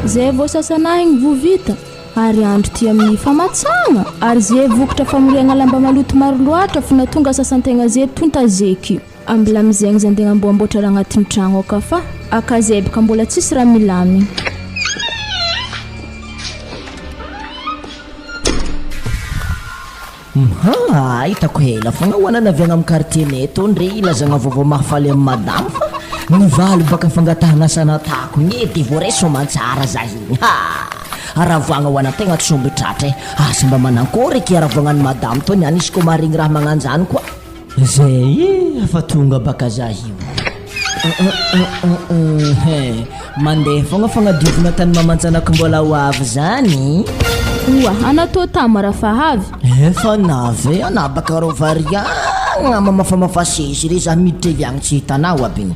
Zay vao sasana igny vo vita ary andro ty amin'ny famatsagna ary ze vokatra famoriagna lamba maloto maro loatra fona tonga sasantegna ze tonta zeky. Ambila amizegny za ndeha agnamboamboatra raha agnatin'ny tragno aka fa aka zebaka mbola tsisy raha milamigny. Mha, hitako ela fogna hoana navy agny am quartier nay tô ndre ilazagna vaovao mahafaly am madama fa nivaly baka fangatahagna asa natako igny e de voaray soamantsara za igny ha! Haravoagna ho anantegna tsy omby tratra e, asa mba manankôry eky haravoagnan'i madama tô niany izy kô maharegny raha magnanjany koa. Zay e, fa tonga baka za io. He, mandeha foagna fagnadiovana tany maman-janako mbola ho avy zany. Oa, anao tô tama raha fa avy? Efa navy e, anah baka rô variagna mamafamafa seza re za miditra avy agny tsy hitanao aby igny.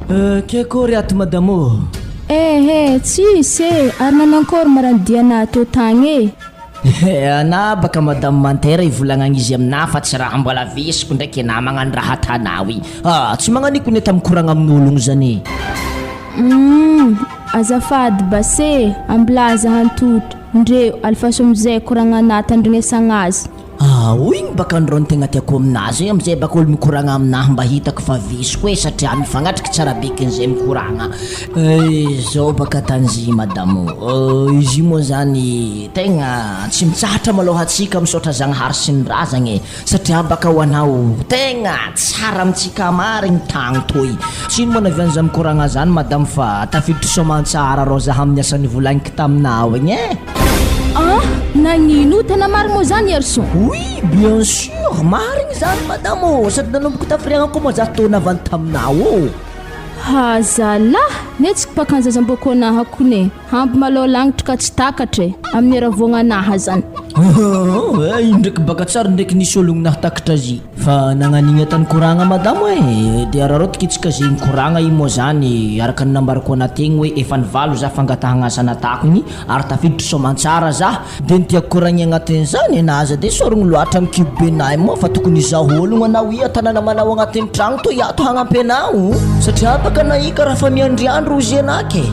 Euh, ke akory ato madame ô? Eh eh, tsisy e, ary nanankôry ma raha nidianah tô tagny e? Anah baka madame Mantera ivolagnagna izy aminah fa tsy raha mbola vesiko ndraiky enah magnano raha atanao i. Ah, tsy magnaniko neta mikoragna amin'ologno zany e. Humm, azafady base e, ambilaza hantotro, ndreo, alefaso amizay koragnanah tandrignesagna azy. Ah, hoy igny baka andreo ny tegna tiako aminazy igny amizay baka olo mikoragna aminahy mba hitako fa vesiko e satria mifagnatriky tsara bekin'izay mikoragna. Eh, zao baka tanjy madame ô, izy io moa zany tegna tsy mitsahatra malôha antsika misaotra Zagnahary sy ny razagna e, satria baka ho anao tegna tsara amintsika marigny tagny toy. Tsy ino moa navian'iza mikoragna zany madame fa tafiditry soamantsara rô zaha amin'ny asa nivolagniko taminao igny e. Ah! Nagnino? Tena marigny moa zany Herson? Oui, bien sûr, marigny zany madame ô, sady nanomboko tafiriagna koa moa za tô navany taminao ô. Ha zalah! Netsiky pakan-jazambôkônaha kone, hamby malôha lagnitry ka tsy takatra e, amin'ny haravoagnanaha zany. Eh, iny ndraiky baka tsara ndraiky nisy ologno nahatakatra azy. Fa nagnanigna tany koragna madamo e, de araraotiko itsika ze nikoragna io moa zany araka ny nambarako anah tegny hoe efa nivalo zah fangatahagna asa natako igny ary tafiditry soamantsara zah de ny tiako koragny agnatin'izany enah aza de sorogno loatra amy kibobenah io moa fa tokony izaho ologno anao ia tanàna manao agnatin'ny tragno toy ato hagnampy anao satria baka anah io karaha fa miandriandry ozy enah ke.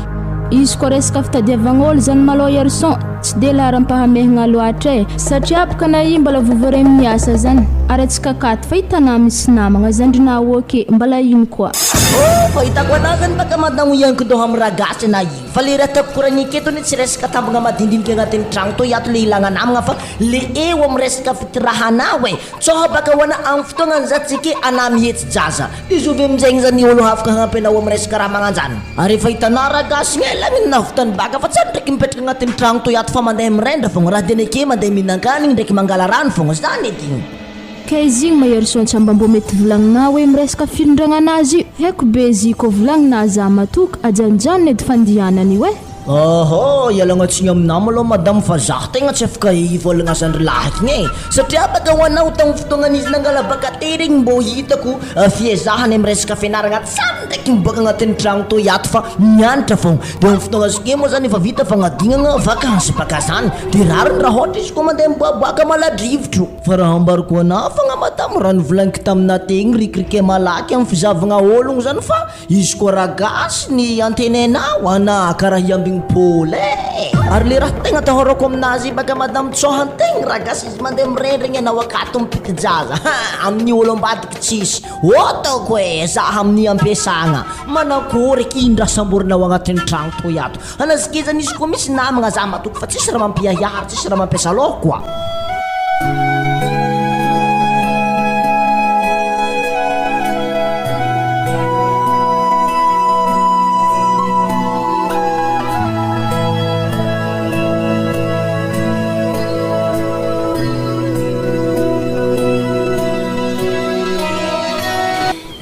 Izy koa resaka fitadiavagn'olo zany malôha Herson Tsy dia laharam-pahamehagna loatra e! Satria bka na i mbola vovoray miasa zany ary atsika akato fa i tanà misy namagna zandrinà ok mbala ino koa. Oh fa hitako anah zany baka madamo hiankin-doha am raha gasy anah io fa le raha tiako koragniky eto anie tsy resaka tambagna madindinika agnatin'ny tragno toy ato le ilagna namagna fa le eo am resaka fitirahanao e! Tsoha baka ho anah am fotoagnany za tsy ke anah mihetsi-jaza de zovy aminjegny zany olo hafaka hagnampy anao am resaka raha magnanjany ary efa hitanah raha gasy gny ela gny nahavitany baka fa tsy ary ndraiky mipetraka agnatin'ny tragno toy ato fa mandeha mirendra fogna raha de neke mandeha mihinan-kanigny ndraiky mangala rano fogna zany edy igny. Kay izy igny Maherison tsy mba mbô mety volagninà hoe miresaka firindragna anazy io, haiko be izy kô volagninà za matoky ajanonjanona edy fandihanana io eh. Ohoo, ialagna tsiny aminah malôha madame fa zaho tegna tsy afaka hivôlagna zandry lahiko igny e, satria baka ho anao tamin'ny fotoagnan'izy nangala baka tery igny mbô hitako fiezahany amin'ny resaka fianaragna tsary ndraiky miboaka agnatin'ny tragno toy ato fa mianatra fogna, de amin'ny fotoagna zokey moa zany efa vita fagnadignagna vakansy baka zany de rariny raha ôhatra izy koa mandeha miboaboaka maladrivotro. Fa raha ambarako anah fogna madame raha nivolagniko taminah tegny rikirike malaky amin'ny fizahavagna ôlogno zany fa Izy koa raha gasy ny antenainao ana karaha hiambigny pôly eh! Ary le raha tegna atahorako aminazy baka madame tsohan-tegna raha gasy izy mandeha mirendrigny anao akato mipiti-jaza ha! Amin'ny olo ambadiky tsisy ôtako eh! Za amin'ny ampiasagna manakory eky ino raha samborinao agnatin'ny tragno toy ato Anazikizana izy koa misy namagna za matoky fa tsisy raha mampiahiahy ary tsisy raha mampiasa loha koa.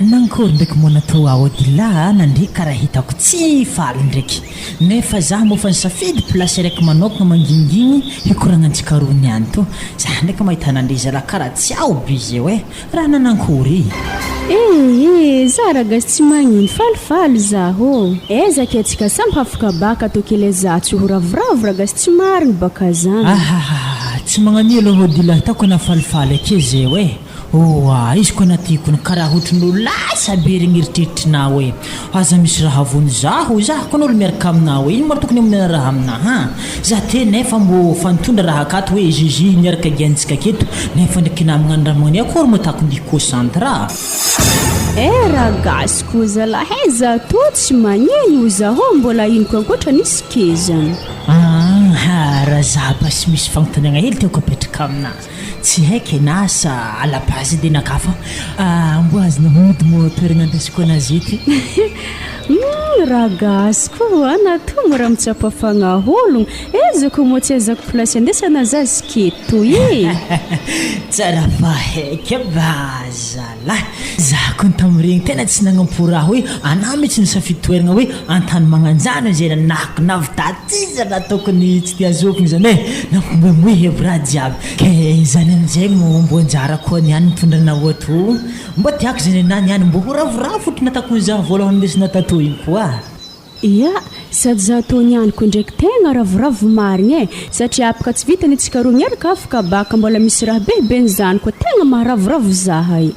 Nankory ndraiky moa natao Aodila nandria karaha hitako tsy faly ndraiky nefa zah moa fa nisafidy place raiky manokagna mangingigny hikoragnantsika roa niany to zah ndraiky mahita anandria zalah karaha tsy ao be zeo eh raha nanankory. Eh eh za ragasy tsy magnino falifaly zaho ô! Aiza kay tsika samy hafaka baka atao kely za tsy ho ravoravo ragasy tsy marigny baka zany. Ahahaha tsy magnanio aloha Odila hitako anah falifaly ake zeo eh! Oa, izy koa natiko ny karaha ohatrin'olo lasa be regny eritreritrinao e! Aza misy raha avony zaho, zaho koa olo miaraka aminao e, ino ma tokony hamonena raha aminah an? Za te nefa mbô fa nitondra raha akato hoe Gigi niaraka giantsika aketo nefa ndreky namagna andramagny akory moa tako ndi concentra. Eh raha gasy koa zalahy eh za toa tsy magneno zaho mbola ino koa ankoatra ny sikezany. Aa raha za basy misy fagnontaniagna hely tiako apetraka aminah. Tsy haiko e na asa à la base de naka fa mbo azonao mody moa toeragna andesiko anazy eto e. Humm raha gasy koa an atoa mora mitsapa fagnahy ologno, aiza ko moa tsy aizako place andesana zazy keto e. Tsara fa haiko aby zalahy, za kony tamin'iregny tena tsy nagnampo raha hoe anah mitsy nisafidy toeragna hoe antany magnanjany zay nanahako navy Tsy iza na tokony tsy dia azoviny zany e! Nampimoemoehy aby raha jiaby. Ke zany amizay mo mbo anjara koa niany mitondra anao ato. Mba tiako zany anah niany mbo ho ravoravo ohatry nataoko nizaha voalohany lesona tato igny koa. Ia, sady za tô niany ko ndraiky tegna ravoravo marigny e! Satria apaka tsy vitany antsika roa miaraka afaka baka mbola misy raha be be nizany koa tegna maharavoravo zahay.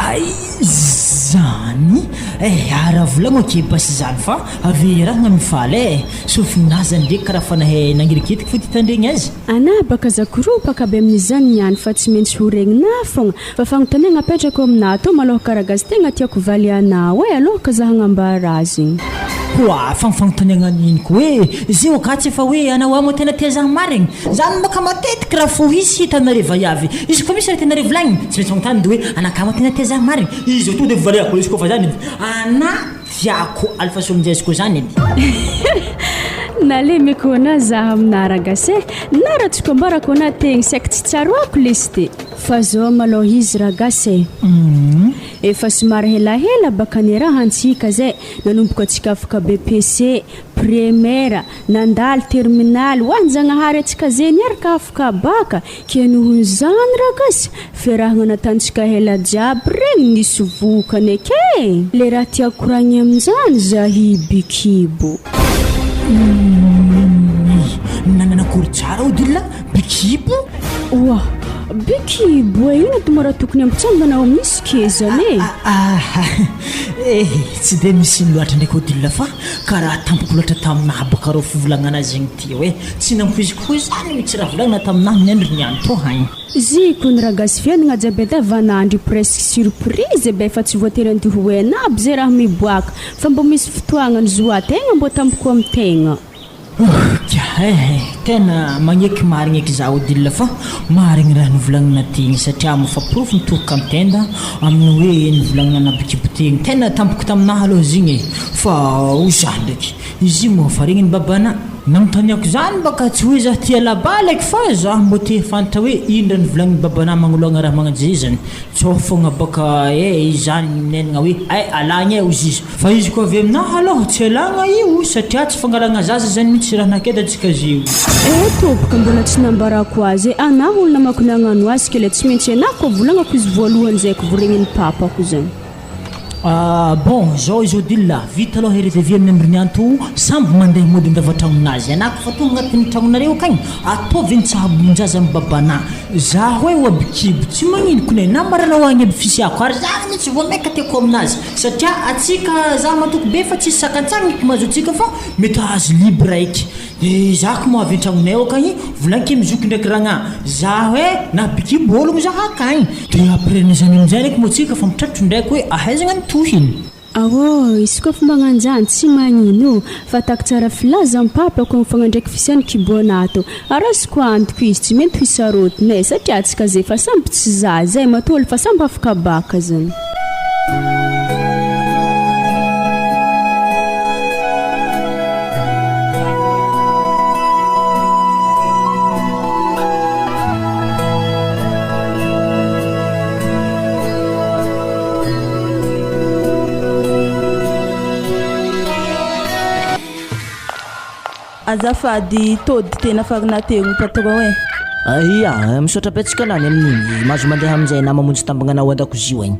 Ay zany eh! Ara volagno akia basy zany fa avy erahagna mifaly eh! Sofinah zany ndreky karaha fa nahay nangirikitiky fo ty tandregny azy. Anah baka za koropaka aby amin'izany niany fa tsy maintsy ho regninah fogna fa fagnontaniagna apetrako aminah tô malôha karaha gasy tegna tiako valianao e alôhaka za hagnambara azy igny. Hoa fa fagnontaniagna an'ino ko hoe zio ka tsy efa hoe anao amo tena tia zah marigny zany baka matetiky raha fo hisy hitanareo vaiavy izy koa misy raha tianareo volagniny tsy maintsy magnontany de hoe anakahy moa tena tia zah marigny izy tonga de valiako izy koa fa zany edy anah tiako alefa solonjaizy koa zany edy. Nalemeko anah zah aminah ragasy e na raha tsy kombarako anah tegny saiky tsy tsaroako lesy ty fa zao malôha izy ragasy e efa somary helahela baka niarahantsika zay Nanomboka tsikafaka BEPC, Primaire, nandalo Terminaly, ho an-Jagnahary antsika ze niaraka afaka baka, ke nohon'izany ragasy, fiarahagna natantsika ela jiaby regny nisy vokany eke e! Le raha tiako koragny amin'izany zahy bikibo. Humm nanana akory tsara Odile bikibo. Oa! Bikibo e! Ino ty mora tokony ampitsangana ao amin'ny sikezany e? Aha! Eh! Tsy dia misy ino loatra ndraiky Odile fa karaha tampoko loatra taminah baka reo fivolagnana zegny ty hoe tsy nampoiziko hoe zany mitsy raha volagnina taminah ny andro niany tô hagny. Ziko ny raha gasy fiainagna jiaby andavanandro io presque surprise be fa tsy voatery andeha ho haina aby ze raha miboaka fa mbô misy fotoagnany zoa tegna mbô tampoko am tegna. Ohh eh tena magneky marigny eky za Odile fa marigny raha nivolagnina tegny satria mofa porofo mitoroka am tenda aminy hoe nivolagnina nabikibo tegny tena tampoko taminahy aloha izy igny e fa ho za ndraiky izy io moa fa regniny babana nagnontaniako zany baka tsy hoe za tia labala eky fa za mbô te hafantatra hoe ino raha nivolagniny babana magnoloagna raha magnanjay zany Tsao fogna baka eh izy zany minenagna hoe ay alagna eh ozy izy. Fa izy koa avy aminahy aloha tsy alagna io satria tsy fangalagna zaza zany mitsy raha nakeda tsika zio. Eh tompoko mbola tsy nambarako azy eh anah olo namako nagnano azy kely tsy maintsy anah koa volagnako izy voalohany zay ko voregniny papako zany. Ah bon zao izy Odile ah, vita aloha ery avy amin'ny andro nianto samby mandeha mody andavatragnon'azy anah kofa tonga agnatin'ny tragnonareo akagny ataovy ny tsabon-jaza amin'ny babanah Zaho e oa bikibo tsy magnino kone na maranao agny aby fisiako ary zany mintsy vao maika tiako aminazy satria atsika za matoky be fa tsisy sakantsagny mahazo atsika fa mety ahazo libre eky de za ko moa avy antragnonay ao akagny volanike mizoky ndraiky ragna zaho e na bikibo ologno za akagny de après nizany amizay ndraiky moa tsika fa mitratro ndraiky hoe ahaizagna ny tohiny. Aô, izy koa fa magnanjany tsy magnino ô, fa ataoko tsara filaza am papa ko mifagnandraiky fisiany kiboana ato, ary azoko antoko izy tsy mety ho sarotiny e, satria atsika ze efa samby tsy zaza e, matoa olo fa samby afaka baka zany. Azafady tody tena farina teo patron e. Ia, misaotra betsaka anà ny amin'igny. Mahazo mandeha amin'izay anà mamonjy tambagna anao an-dakozia ho agny.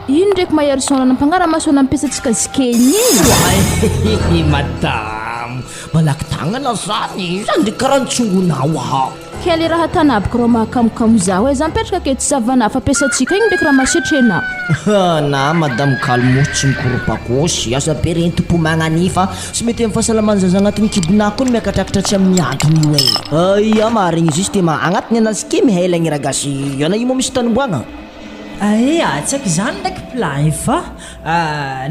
Ino ndraiky Maherison nampangara-maso nampiasantsika zikeny igny? Oay, madamo, malaky tagnana zany, zany ndraiky karaha nitsongonao aho. Kely raha tanabiko rô mahakamokamo zaho e, za mipetraka aketo tsy zavana fampiasantsika igny ndraiky raha masetry enà. Na madame Kalmo tsy mikoropakosy, aza be regny tompo magnania fa tsy mety amin'ny fahasalaman'ny zaza agnatin'ny kibonà koa ny miakatrakatra tsy amin'ny antony io e. Ia marigny juste ma agnatiny anazy ke mihelagny ragasy ana io moa misy tanimboagna? Aia, tsy haiko izany ndraiky plan fa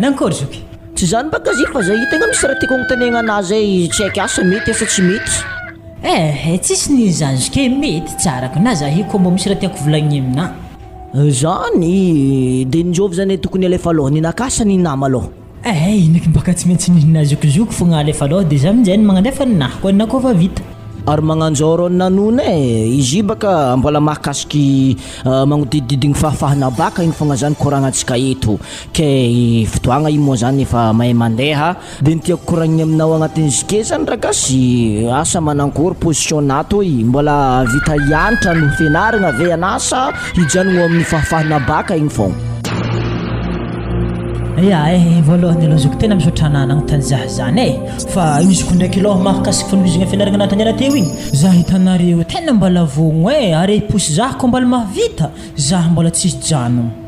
nankôry zoky? Tsy zany baka izy fa zay tegna misy raha tiako agnontaniagna anà zay tsy haiko asa mety asa tsy mety. Eh, tsisy ny zany zoky e, mety tsara ko, na za io ko mbô misy raha tiako volagniny aminà. Zany, de njôvy zany tokony alefa alôha, ninakà sa ninà malôha? Eh, inoky mbaka tsy maintsy ninà zokizoky fogna alefa alôha de za aminjay magnandefa ninà, koa ninà koa fa vita. Ary magnanjôro an'i Nanona e, izy io baka mbola mahakasiky magnodidididigny fahafahana baka igny fogna zany koragnantsika eto, ke fotoagna io moa zany efa mahay mandeha, De ny tiako koragnina aminao agnatin'ny JK zany ragasy, asa manankory position nà toy, mbola hahavita hianatra noho fianaragna ve anà sa hijanogno amin'ny fahafahana baka igny fogna? Ya eh, voalohany aloha zoky tena misaotra anah nagnontany zah zany eh, fa izy ko ndraiky aloha mahakasiky fanohizagna fianaragna nataony anah teo igny, zah hitanareo tena mbola vogno eh, ary posy zah ko mbola mahavita, zah mbola tsy hijanogno.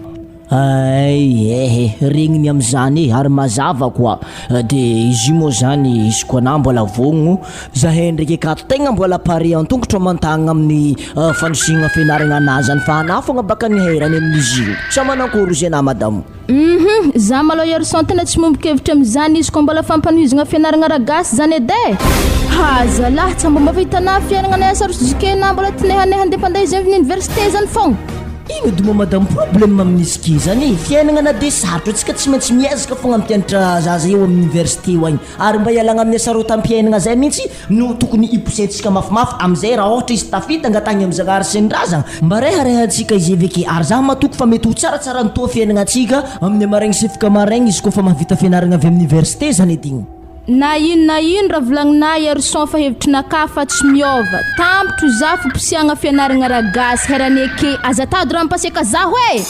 Hay eh, regniny amizany e, ary mazava koa, de izy io moa zany izy koa anah mbola vogno, zahay ndraiky akato tegna mbola pare an-tongotro aman-tagnana amin'ny fandrosoana fianaragna anah zany fa anah fogna baka niherany amin'izy io, sa manankory ozy anah madamo? Hum za malôha Herson tena tsy miombon-kevitra amizany izy koa mbola fampanohizagna fianaragna ra-gasy zany edy e! Ha zalah tsa mba mba fa hitanah fiaignana nay asarotsy JK na mbola tinehaneha andeha mpandeha izy avy ny université zany fogna. Ino edy moa madame problème amin'izy ky zany e, fiainagna na de sarotra antsika tsy maintsy miezaka fogna mpianatra zaza eo amin'ny université eo agny ary mba ialagna amin'ny hasarotam-piainagna zay mintsy no tokony hiposentsika mafimafy amizay raha ôhatra izy tafita angatahigny amy Zagnahary sy ny razagna mba reharehantsika izy aveke ary za matoky fa mety ho tsaratsara ny toa fiainagnantsika amin'ny maraigny sy fika maraigny izy kôfa mahavita fianaragna avy amin'ny université zany edy igny. Na ino na ino raha volagninà Herson fa hevitrinakà fa tsy miôva. Tampitro za fiposiagna fianaragna raha gasy herany eke. Aza atady raha mipaseka zaho e!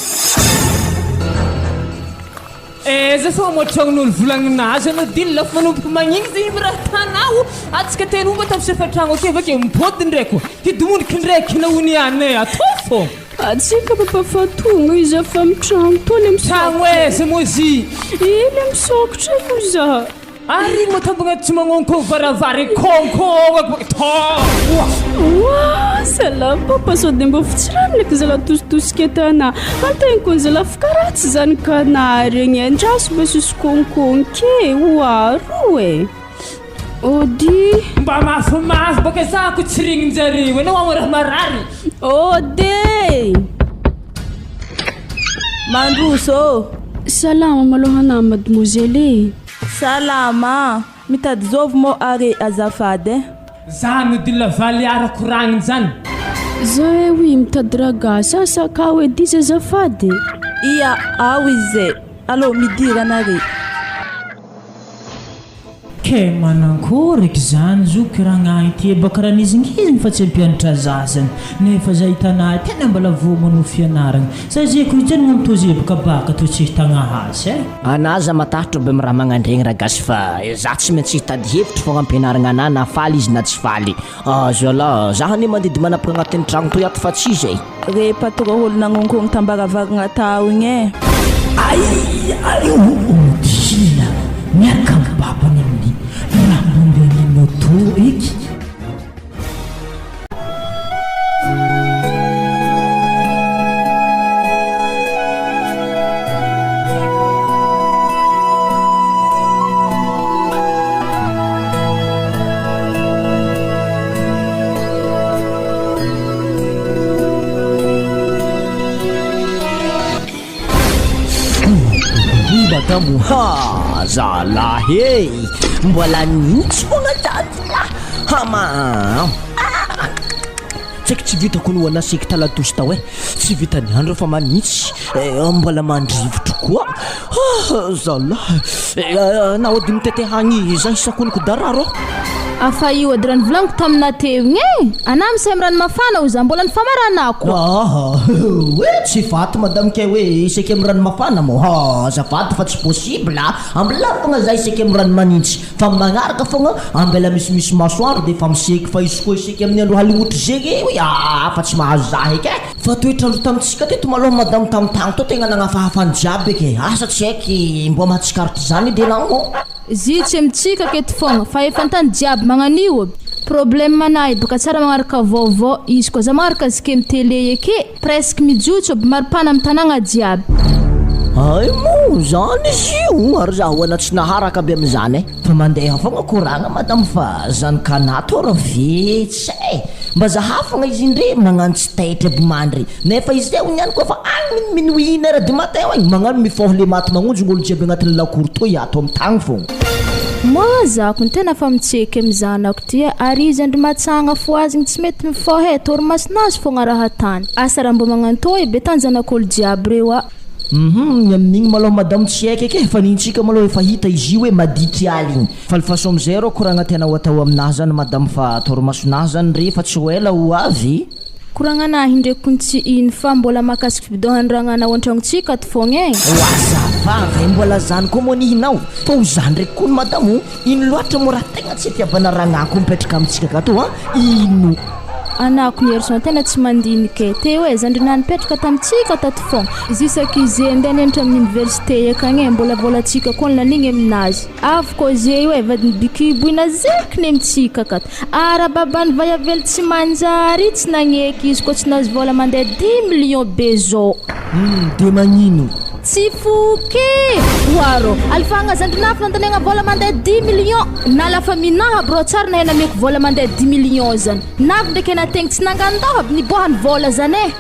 Aiza fa mamoatragnon'olo volagninà azy anao dila lafo manomboka magnigny zegny amy raha tanao atsika telo mba tamy chef tragno ake avake mipody ndraiky hidomoniky ndraiky nahoany ihany e atao fô. Atsika papa fa tonga izy afa mitragno tô le misokatra. Tragno aiza moa izy? Ih le misokatra io za. Ary ino moa tambogna tsy magnonkogno varavara e kônkôgna tô. Oa salama papa sao de mba fotsy rano ndraiky zala tositosika etana antegna kony zala fa karaha tsy zany kanary regny e andraso mba sosokônkôgno ke oa ro e. Ody. Mba mafimafy baka za ko tsy regnin-jareo enao ao raha marary. Ody. Mandroso ô! Salama malôha anà mademoiselle e! Salama! Mitady zôvy mô are azafady eh? Zany ody lavaliara koragniny zany. Za eh oui mitady ragasy asa ka hoe dizy azafady e! Ia, ao izy zay. Allô, midira anare. Kay manankory eky zany zoky ragnahy ty e baka raha nizingizigny fa tsy hampianatra zazany nefa za hitanah tena mbola voa manohy fianaragna za zeko hijanogna am tozeboka baka toa tsy hitagna hasy e. Anah aza matahotra be am raha magnandregny ragasy fa za tsy maintsy hitady hevitry fogna ampianaragna anah na faly izy na tsy faly. Ah zalah, za anie mandidy manapaka agnatin'ny tragno toy ato fa tsy izy e. Re patron olo nagnonkogno tambaravaragna tao igny e. Ay ay Odile miaraka am babany amin'ny raha mandeha ny moto eky. Madamo ha zalahy e! Mbola nintsy fogna zany hama Tsy haiko tsy vitako ny ho anà sekta ladosy tao e! Tsy vitan'ny andro fa manintsy mbola mandrivotro koa zalahy! Naody mitete hagny za isakoniko dararo. Afa io edy raha nivolaniko taminà teo igny e! Anà misay amy rano mafana hoy za mbola nifamaranako. Aha, hoe tsy vato madame kay hoe hiseky amy rano mafana moa, ha azafady fa tsy possible a! Ambilà fogna za hiseky amy rano manintsy fa amy magnaraka fogna ambela misimisy masoandro de efa miseky fa izy koa hiseky amin'ny andro haligny ohatry zegny io aa fa tsy mahazo za eky e! Fa toetr'andro tamintsika teto malôha madame tamin'ny tagny tao tegna nagnafahafa ny jiaby eky e! Asa tsy haiky mbô mahatsikaritra izany edy enao ô? Zy tsy amintsika aketo fogna fa efa antany jiaby magnan'io aby. Problème anahy baka tsara magnaraka vaovao izy koa za magnaraka zkm télé eke presque mijotso aby maripana am tanagna jiaby. Hay moa zany izy io ary za hoana tsy naharaka aby amizany e! Fa mandeha fogna koragna madame fa zanak'anah tô ra vetsy e! Mba zahà fogna izy indre magnano tsy taitra aby mandry nefa izy zay niany koa fa agny minuit une heure du matin agny magnano mifôha le maty magnonjogno olo jiaby agnatin'ny lakoro toy ato am tagny fogna. Moa zako ny tena fa mitseky am zanako ty e, ary izy andry matsagna fohazigny tsy mety mifôha e, torimason'azy fogna raha tany. Asa raha mbô magnantô e, be tany zanak'olo jiaby reo a. Hum ny amin'igny malôha madamo tsy haiko eky e, fa nintsika malôha efa hita izy io hoe maditry aligny. Fa alefaso amizay rô koragna tianao atao aminahy zany madamo fa torimasonahy zany re fa tsy ho ela ho avy. Koragnanahy ndreky kony tsy ino fa mbola mahakasiky fidohan-dragnana ao an-tragnontsika ato fogna e. Oazavavy e mbola zany koa moa nihinao fa ho za ndreky kony madamo ino loatra moa raha tegna tsy itiavana ragnah koa mipetraka amintsika akato an ino. Anako ny Herson tena tsy mandinika e! Teo e, zandrinah nipetraka tamintsika tato fogna, zisaky ze ndeha nianatra amin'ny université akagny e, mbola vôlantsika koa ny lanigny aminazy. Avy koa ze io e, vadin'i Bikibo io nazekiny amintsika akato. Ara baban'i Vaiavelo tsy manjary tsy nagneky izy koa tsy nahazo vôla mandeha dix millions be zao. Humm de magnino? Tsy foky e! Oa rô, alifagna zandrinah fanontaniagna vôla mandeha dix millions! Na la famille nah aby rô tsary nahay nameko vôla mandeha dix millions zany. Navy ndraiky anah tegny tsy nangandoha aby niboahany vôla zany e!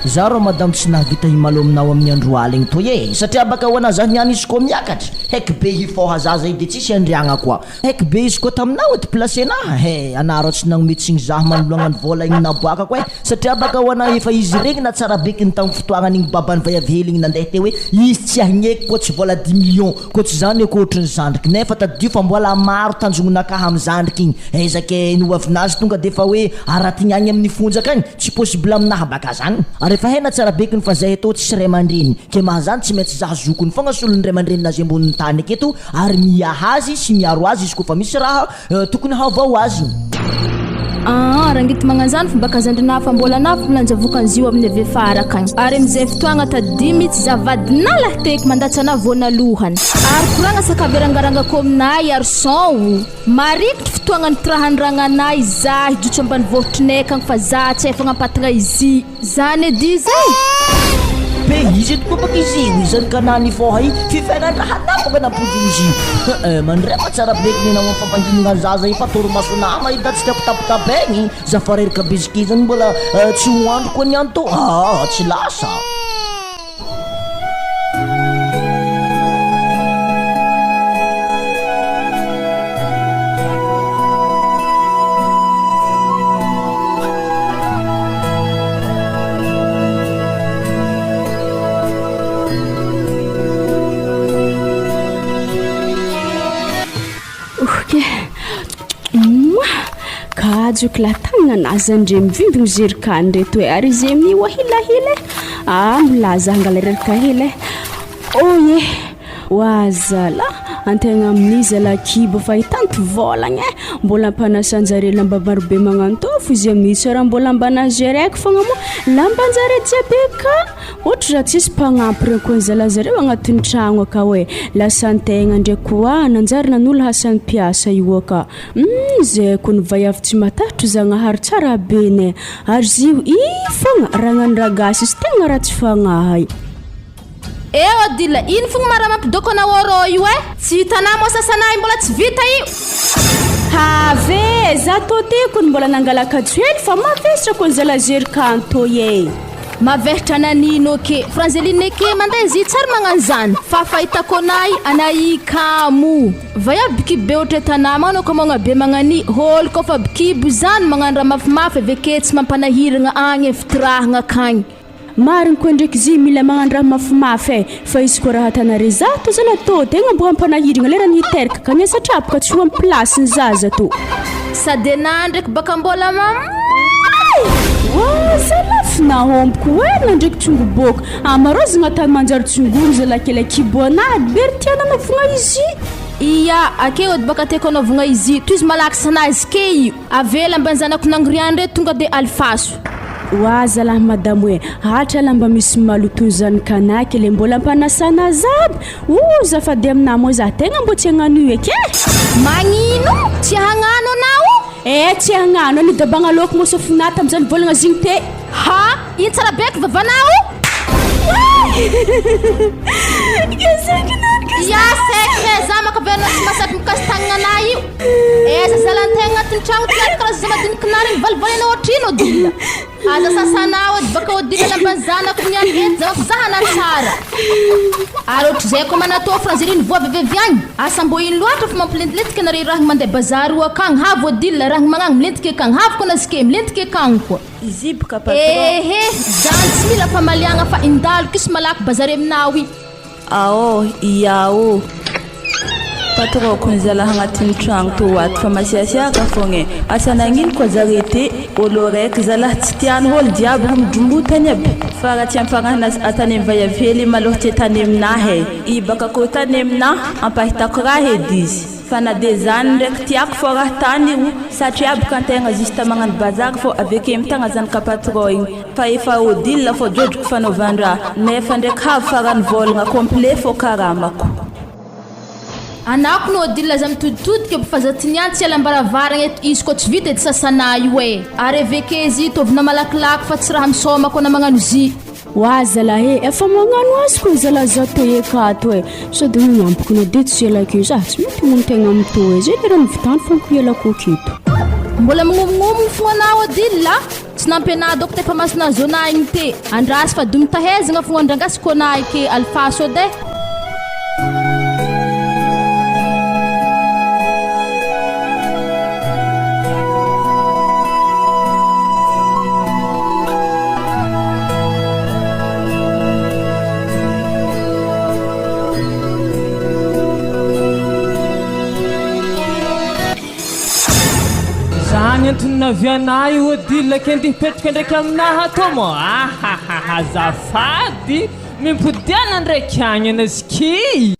Za rô madame tsy nahavita himalo aminao amin'ny andro aligny toy e! Satria baka ho anah za niany izy koa miakatra, heky be hifôha za zay de tsisy andriagna koa. Heky be izy koa taminao eto place-naha he! Anah rô tsy nagnome tsigny zah manoloagna ny vôla igny naboakako e! Satria baka ho anah efa izy regny na tsara beky ny tamin'ny fotoagnany igny baban'i vaiavy hely igny nandeha teo hoe izy tsy ahigneky koa tsy vôla dix millions Koa tsy zany eko ohatry ny zandriky nefa tadidio fa mbola maro tanjognonakahy am zandriky igny ezaka e ny hoavinazy tonga de efa hoe aratigny agny amin'ny fonja akagny tsy possible aminahy baka zany ary efa hay na tsara bekiny fa zay atao tsisy ray aman-dreny ke maha zany tsy maintsy zah zokiny fogna solon'ny ray aman-dreninazy ambonin'ny tany aketo ary miaha azy sy miaro azy izy kofa misy raha Tokony havao azy. Aa rangity magnanzany fomba kazandrinà fa mbola nafo milanja vokany zio amin'ny avy faraka agny ary amizay fotoagna tadidio mitsy za vadinà lahy teky mandatsa anà voanalohany ary koragna sakavy arangarangako aminay ary son o marikitry fotoagna nitrahandragnanay za hijotso ambanivohitrinay akagny fa za tsy hay fagnampatagna izy Zany edy izay! Be izy eto koa baka izy io izany ka na nifoha i fifenan-draha namako nampoiziny izy io. Eh, mandrema tsara be kny nanao fampanginana zaza io fa torimaso nama io da tsy tiako tapitabaigny za fa reraka be izy zany mbola tsy ho andro koa ny anto ah tsy lasa. Ok. Moa! Kajoko la tagnana zandre mivimbigny zerikany reto e ary izy amin'io ahilahila e. Ah, milaza hangala reraka hely e. Oh ye! Oa zala, antegna amin'iza la kibo fa hitanty vôlagna e. Mbola ampanasanjare lamba marobe magnantôfo izy amin'io tsy raha mbola mba nagereko fogna moa lambanjare jiaby ka. Ohatra raha tsisy mpagnampy regny koa zala zareo agnatin'ny tragno akao e. Lasa antegna ndraiky koa nanjary nanolo hasan'ny mpiasa io aka. Humm zay kony vaiavy tsy matahotro Zagnahary tsara be ne. Ary zio ii fogna ragnan'ny ragasy izy tegna ratsy fagnahy. Eh Odile, ino fogna ma raha mampidoko anao rô io eh? Tsy hitanà moa sasanahy mbola tsy vita io. Have, za tô te kony mbola nangala kajo hely fa mavesatra kony zala zerikan tô e. Mavesatra nanino eke? Franzeline eke mandeha izy tsary magnano zany fa fahitako anahy anay kamo. Vaiavy bikibo be ohatry tanà magnano kamogna be magnani hôly kôfa bikibo zany magnano raha mafimafy aveke tsy mampanahiragna agny fitirahagna akagny. Marigny koa ndraiky izy mila magnano raha mafimafy e, fa izy koa raha atanare za to zala tô tegna mbo hampanahirigna lera niteraka ka niasa trapaka tsy ho am place ny zaza tô. Sady anah ndraiky baka mbola mamay! Oa zalahy f'nahomboko oe nandreky tsongoboka amarozagna tany manjary tsongoro zalahy kely akibo anah ry be ry tiana anaovagna izy. Ia, akeo edy baka tiako anaovagna izy, tohizo malaky sanazy ke io. Avela mba ny zanako nangoriany reto tonga de alifaso. Oa zalahy madamo e, atra lamba misy maloto zanak'anaky le mbola ampanasana azy aby, o zafady aminah moa zah tegna mbô tsy hagnano io eky e. Magnino? Tsy hagnano anao? Eh tsy hagnano, nidabagna lôko moa sofinah tamizah nivolagna zigny te. Ha! Ino tsara beky vavanao? Ia saiky he za maka velona tsy mahasaky mikasy tagnana anah io. Aiza zalantegna agnatin'ny tragno ty ato karaha zaza madinikinah regny valivalena ohatrino Odile? Aza sasanao edy baka Odile lamban'ny zanako niany eto za mampizahana tsara. Ary ohatr'izay koa manatô franzeriny voa avy avy agny. Asa mbô ino loatra fa mampilentilentiky anare rahagny mandeha bazary io akagny havy Odile rahagny magnagny milentiky akagny havy koa nazike milentiky akagny koa. Iziboka patron. Ehe, zany tsy mila famaliagna fa indalo kiso malaky bazary aminao i. Aô, ia ô. Patron ko ny zalahy agnatin'ny tragno tô ato fa masiasiaka fogna e. Asa nagnino koa zare ty ôlo raiky zalahy tsy tiany ôlo jiaby ro midrombotany aby. Fa raha tsy amparahina atany amy vaiavy hely malôha tsy atany aminahy e. I baka kô tany aminahy ampahitako raha edy izy. Fa na de zany ndraiky tiako fô raha tany io satria boka antegna juste magnano bazary fô aveke mitagna zanaka patron igny fa efa Odile fô jojoko fanaovan-draha nefa ndraiky havy farany vôlagna complet fô karamako. Anako no Odile aza mitoditodika eo fa za ty niany tsy hialam-baravaragna eto izy koa tsy vita edy sasanà io e! Ary aveke zy tovina malakilaky fa tsy raha misaoma koa na magnano zy. Oa zalahy e, efa magnano azy ko zalahy za te eka ato e, sady magnampiko na de tsy ela akeo za tsy mety hamono tegna am to e, zay lera nivitany fô ko ialako aketo. Mbola mignomignomigny fo anao Odile a! Tsy nampianah dokotera fa masina zona igny te! Andraso fa domy tahezagna fo andrangasiko anah eke alifaso edy e! Zany antony navianahy Odile ke ndeha hipetraka ndraiky aminahy ato moa? Ahahaha azafady! Mimpodiana ndraiky agny anazky.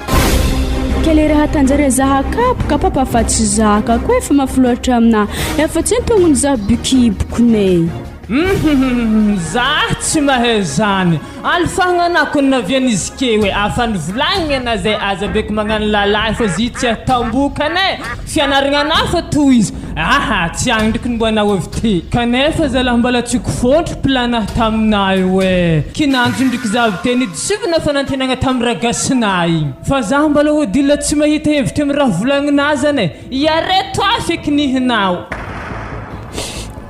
Ke le raha tanjare zaha kapoka papa fa tsy zaka ko efa mafy loatra aminah efa tsy antognony za bikiboko ne. Hum za tsy mahay zany. Alifahagna anah ko navian'izy ke hoe afa nivolagniny anah zay aza beky magnano lalahy fa zy tsy ahitambokany e. Fianaragna anah fa tohizo. Aha tsy agny ndreky ny mbo anao avy ty. Kanefa zalah mbola tsy kofôntro plan-ah taminah io e. Kinanjo ndriky za avy te nidisivina fanantenagna tam ragasinah igny. Fa zah mbola Odile tsy mahita hevitra am raha volagninah zany e. Iareto ahy feky nihinao.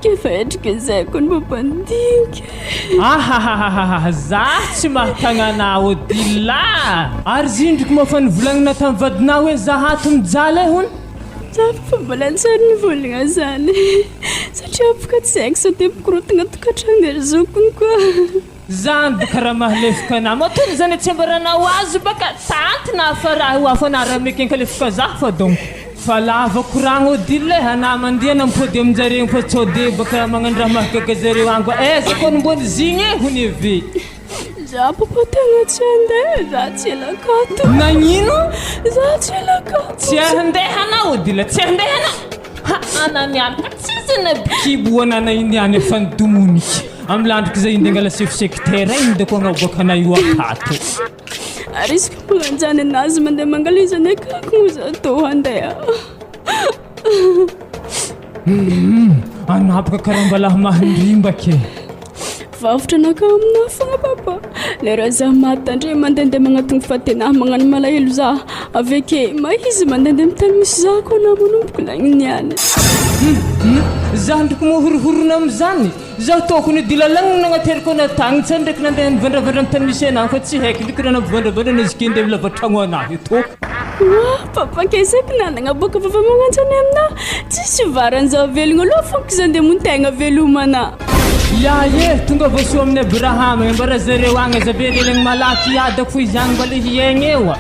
K'efa endrika izay ko ny mampandinika. Ahahahaha zah tsy mahatagna anah Odile a! Ary zindriko moa fa nivolagnina tam vadinah hoe zah ato mijaly e hono. Za fa mbola tsy ary nivolagna zany satria boka tsy haiko sao de mikorontagna tokantragno ery zokiny koa. Zany boka raha mahalefoka anah matoa ny zany tsiambaranao azy baka tanty na fa raha ho hafa na raha mekenka lefoka zah fa donc. Fa lava koragna Odile eh, anah mandeha na mipody aminjareo fa sao de baka magnano raha mahagaga zareo agny koa aiza koa ny mbô ny zigny eh hono eve. Za papa tegna tsy handeha, za tsy ela akato. Nagnino? Za tsy ela akato. Tsy handeha anao Odile, tsy handeha anao. Ha ana miaraka tsisy na bikibo anana iny ihany efa nidomoniky. Amin'ny landriko zay iny angala chef secteur iny de koa agnaboaka anay io akato. Ary izy koa magnanjany anazy mandeha mangala izy anay kako moa za tô handeha. Anapaka karaha mbala mahindrimbaka e. Vavotra anakahy aminahy fogna papa. Lera za maty tandre mandehandeha magnatogno fatenahy magnano malahelo za. Avy ake mahizy mandehandeha amin'ny tany misy za koa na manomboka lagny niany. Za ndriky moa horohorona amin'izany. Za tokony dilalagna nagnateriko anah tagny tsa ndraiky nandeha nivandravandra amin'ny tany misy anah fa tsy haiko ndriky raha nampivandravandra anah zike ndeha milava tragno anah eto. Oa papa kesaky nanagna boka vava magnantso anay aminah tsisy varany za velogno aloha fônko za ndeha montegna velomana. Ya ye, tonga voasoa amin'i Abrahama, ambara zareo agny aza be relagny malaky hiadako fo izy agny mba le hiaigna eo a.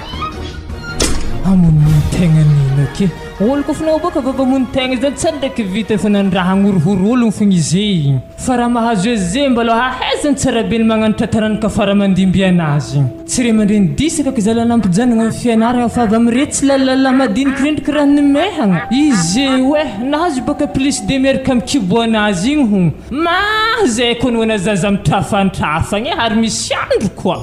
Hamonomono tegna nino eto. Eky, olo koa fa naboaka vava hamono tegna zany tsy ndraiky vita efa nandraha hagnorohoro ologno fogna izy igny. Fa raha mahazo azy mba aloha ahaizany tsara be ny magnano tratraranaka fara aman-dimby anazy. Tsy ray aman-dreny diso akaiky zalahy nampijanona ny fianaragna fa avy amin'iretsy lalalahy madiniky rendriky raha nimehagna. Izy io eh, nahazo baka plus de miaraka amin'ny kibo anazy igny hono. Mah zay koa noana zaza mitrafantrafagna eh, ary misy andro koa.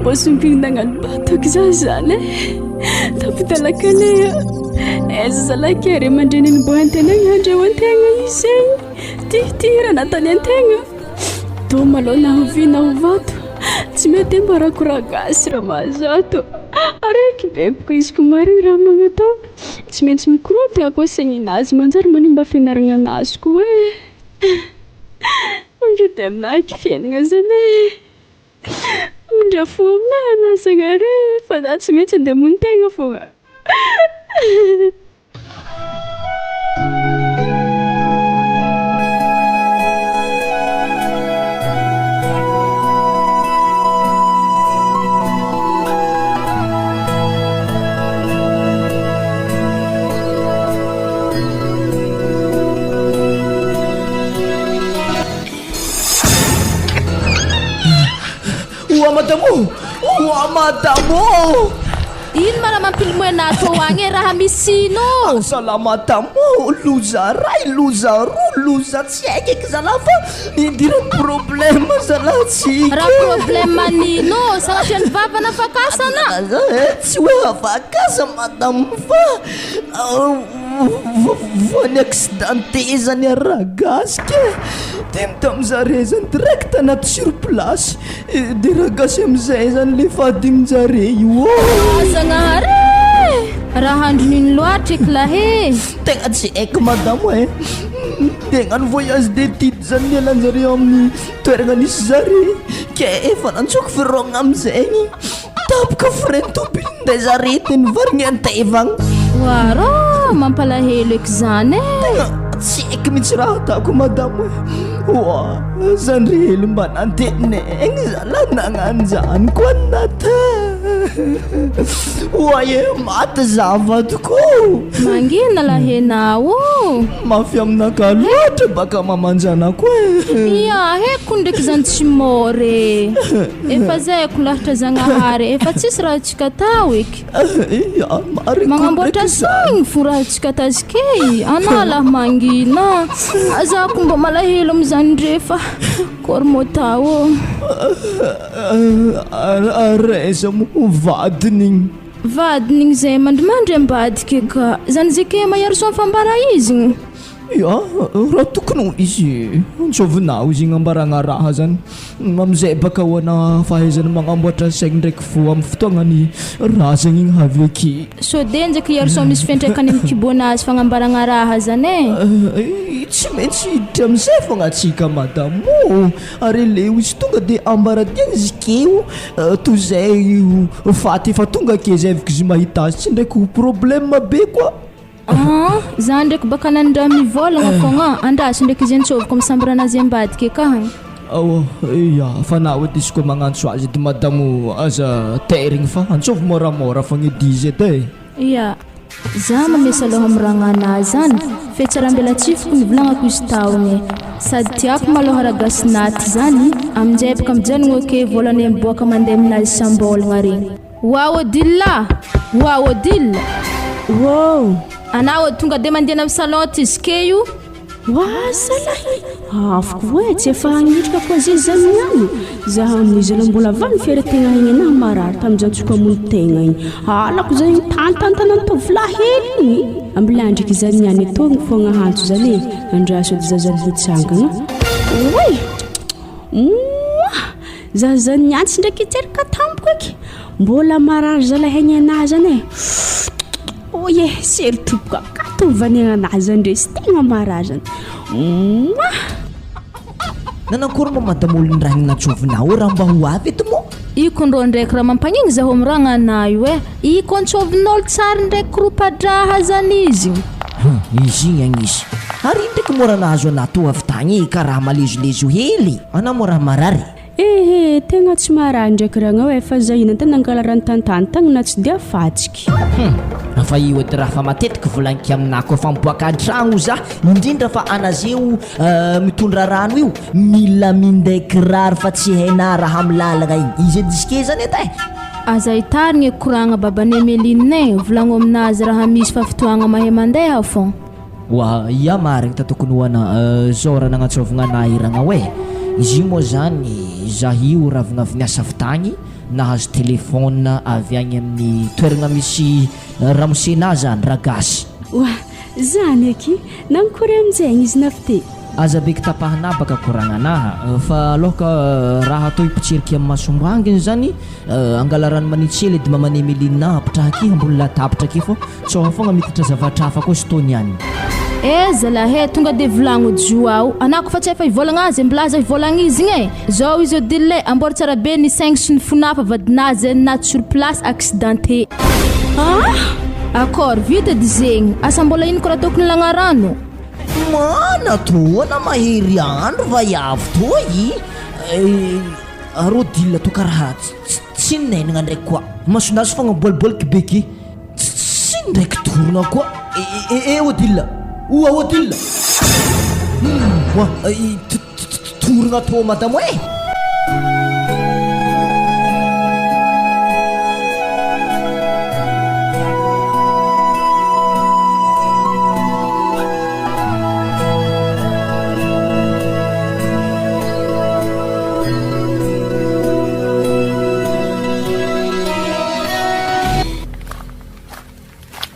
Mbô sompigny nagnano batoky za zany eh. Tampidalakaleha. Aiza zalahy kay ray aman-dreniny mbô antenaigna handreo an-tegna izy zegny. Ty ty raha nataony an-tegna. Tô malôha na ho vy na ho vato. Tsy mety ambarako raha gasy raha mahazato. Araiky be bôka izy ko marigny raha magnatao. Tsy maintsy mikorontagna koa saigninazy manjary manimba fianaragnanazy koa e. Mangidy aminahy eky fiaignana zany e. Mamindra fo aminahy anà Zagnahary e, fa za tsy maintsy andeha hamono tegna fogna. Oa madamo ô! Oa madamo ô! Ino ma raha mampilimoy anah tô agny e raha misy ino ô? Salama madamo ô! Loza ray, loza roa, loza tsy haiko eky zalah fa nidiran'ny problème zalah tsika. Raha problème an'ino ô? Sagnatria ny vava na fakasana? Tsy hoe afakasa madamo fa Voan'ny accidenté zany ary raha gasy ke de mitamin'zare zany direct anaty sur place de raha gasy amizay zany le fadin'jare io ô. Zagnahary e! Raha andron'ino loatra eky lahy e! Tegna tsy haiko madamo e! Ndeha hagnano voyage d'étude zany nialan'jareo amin'ny toeragna nisy zare ke efa nantsoko firôgna amizegny. Tampoka frein tobile nday zare de nivarigny an-tevagna. Oarô, mampalahelo eky zany e. Tegna tsy haiko mihitsy raha ataoko madamo e. Oa, zandry hely mba nantenaigny zalahy nagnano zany koa nata. Oa e, maty za vadiko ô. Mangina lahy enao ô. Mafy aminakahy loatra baka maman-janako e. Ia, heko ndraiky zany tsy mora e. Efa zay ko lahatra Zagnahary efa tsisy raha tsika atao eky. Magnamboatra saigny fo raha tsika atazike anah lah mangina za ko mba malahelo amizany ndre fa kôrmôta ô. Ary aiza moa vadiny igny? Vadiny igny zay mandrimandry ambadika ka zany zeke Maherison fambara izy igny. Ya, raha tokony ho izy antsovinao izy agnambaragna raha zany amizay baka ho ana fahaizany magnamboatra saigny ndraiky fo amin'ny fotoagnany raha zegny igny avy ake. Sao de ndraiky Yerson misy fiantraikany amin'ny kibonazy fagnambaragna raha zany e? Tsy maintsy hiditra amizay fogna atsika madamo ô, ary aleo izy tonga de ambara dieny izy keo toy izay ho faty efa tonga ake zay avy izy mahita azy tsy ndraiky ho problème be koa. Aa za ndraiky baka nandraha mivôlagna fôgna, andraso ndraiky izy antsôviko amy sambranazy ambadika akagny. Ao ya fa na edy izy koa magnantso azy edy madamo aza tairigny fa antsôvy môramôra fôgna edy izy edy e. Ya, za mamesa lôha amy ragnana zany fe tsiarambelatsifiko nivolagnako izy taogny sady tiako malôha raha gasy zany aminjay baka mijanogno ake vôlanay miboaka mandeha aminazy isam-bôlagna regny. Oa Odile a! Oa Odile! Wow! Anao tonga de mandeha amin'ny salon ty zke io. Oa zalahy! Afo koa e, tsy efa hagnitrika koa zay zany ihany. Za amin'izy aloha mbola vany fieretegna igny anahy marary tamin'izaho tsoko hamono tegna igny. Halako zay igny tantantanan'ny tovolahy hely igny. Ambilandriky zany niany etoagna fogna hantso zany e. Andraso edy za zany hitsangagna. Oay! Moa! Zaza niantsy ndraiky hiteraka tampoka eky. Mbola marary zalahy aigny anahy zany e. Oye, sery troboka akato ny vanegna anahy zany resy tegna marary zany. Moa! Nanankory moa madame olon-draigny nantsovinao raha mba ho avy eto moa? Iko ndrô ndraiky raha mampagnigny zaho miragna anah io eh. Iko antsovin'olo tsary ndraiky koropa-draha zany izy. Hum, izy igny agny izy. Ary ino ndraiky moa raha nahazo anah toa avy tagny e, karaha malezolezo hely. Anah moa raha marary. Ehe, tegna tsy maharary ndraiky ragnao e, fa za ina tegna nangala rano tantany tagny na tsy dia fatsiky. Hum, fa io edy raha fa matetiky volagniky aminah koa fa miboaka antragno za, indrindra fa anazeo mitondra rano io, mila minday kiraro fa tsy hainah raha amy lalagna igny, izy edy izy ke zany edy eh. Aza itarigna e koragna baban'i Emeline e, volagno aminazy raha misy fa fotoagna mahay mandeha fô. Oa, ia marigny ta tokony ho ana zao raha nagnantsôvigna anah i ragnao e! Izy io moa zany zah io ravigna avy niasa avy tagny nahazo téléphone avy agny amin'ny toeragna misy ramosenah zany, ragasy. Oa, zany aky! Nankory aminjegny izy navy te? Aza beky tapahana baka koragnanah fa aloha ka raha atao hipitseriky amin'ny masomboanginy zany angala rano manitsy hely edy maman'i Emeline apitraha aky ambony latabatra aky fô sao fogna miditra zavatra hafa koa sitony any. Eh zalahy eh, tonga de volagno Joao anah kofa tsy efa hivolagna azy mbola aza hivolagna izy igny eh, zao izy Odile eh, amboary tsara be ny saigny sy ny fonah fa vadinah zay naty sur place accidenté. Ah! Accord, vita edy zegny, asa mbola ino karaha tokony lagna rano? Mana toa na mahery andro vaiavy toa i Rô dila toa karaha tsy nenagna ndraiky koa masonazy fogna miboaliboliky be ke tsy ndraiky torogna koa e e Odile oa Odile oa torogna tô madamo e.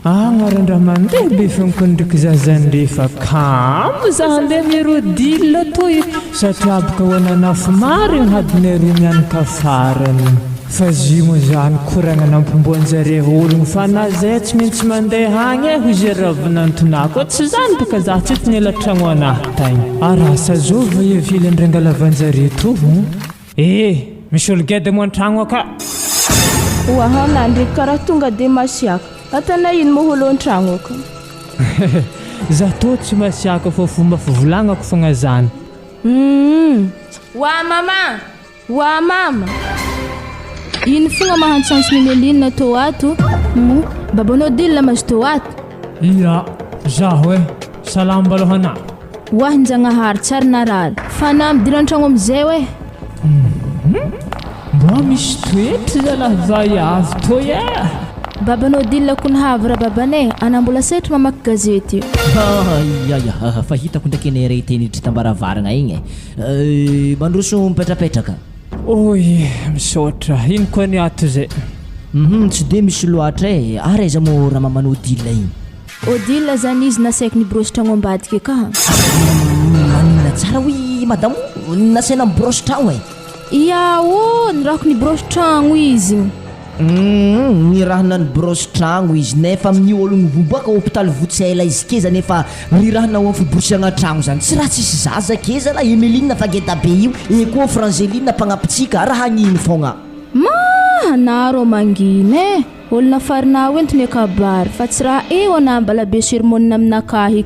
Agnaran-draha mandeha be fônkondriky zaza ndre fa kamo za handeha mirodila toy satria boka ho ananafo marigny hadinay roa mianaka farany fa zy moa zany koragna nampomboanjare ologno fa na zay tsy maintsy mandeha agny e hoy zay ravinantonah koa tsy zany boka za tsy eto niala tragno anah tagny ary asa zovy va hivily andrangalavanjare to Eh! Misy olo geda moa an-tragno aka? Oaha nandriky karaha tonga de masiaka. Atana ino moa olo an-tragno aka? Za tô tsy masiaka fô fomba fivolagnako fogna zany. Humm. Oa mama! Oa mama! Ino fogna mahantsantso Memeline tô ato? Humm. Babanao Odile mazo tô ato? Ia, zaho eh. Salama mbaloha anà. Ho ahy Njagnahary tsy ary narary. Fa na midira an-tragno amizay hoe. Humm mba misy toetry zalahy vaiavy toy eh! Baban'i Odile kony havy rababanay, ana mbola setry mamaky gazety. Ayaya, fa hitako ndraiky anie re teny iditra tambaravaragna igny e. Mandroso mipetrapetraka. Oy, misaotra. Ino koa ny ato zay? Hum, tsy de misy loatra e. Ary aiza moa ramaman'i Odile igny? Odile zany izy nasaiko nibrosy tragno ambadika ka. Maninona tsara hoy madamo nasaina mibrosy tragno e? Ia ô, nirahako nibrosy tragno izy. Humm, nirahina nibrosy tragno izy nefa amin'io ologno voboaka hopitaly votsela izy keza nefa nirahina ho amin'ny fiborosiagna tragno zany tsy raha tsisy zaza keza la Emeline fa geda be io e koa Frangeline mpagnapitsika raha hagnino fogna. Maha na rô mangina e! Olona farina ho entiny kabary fa tsy raha eo ana mbala be sermon aminakahy.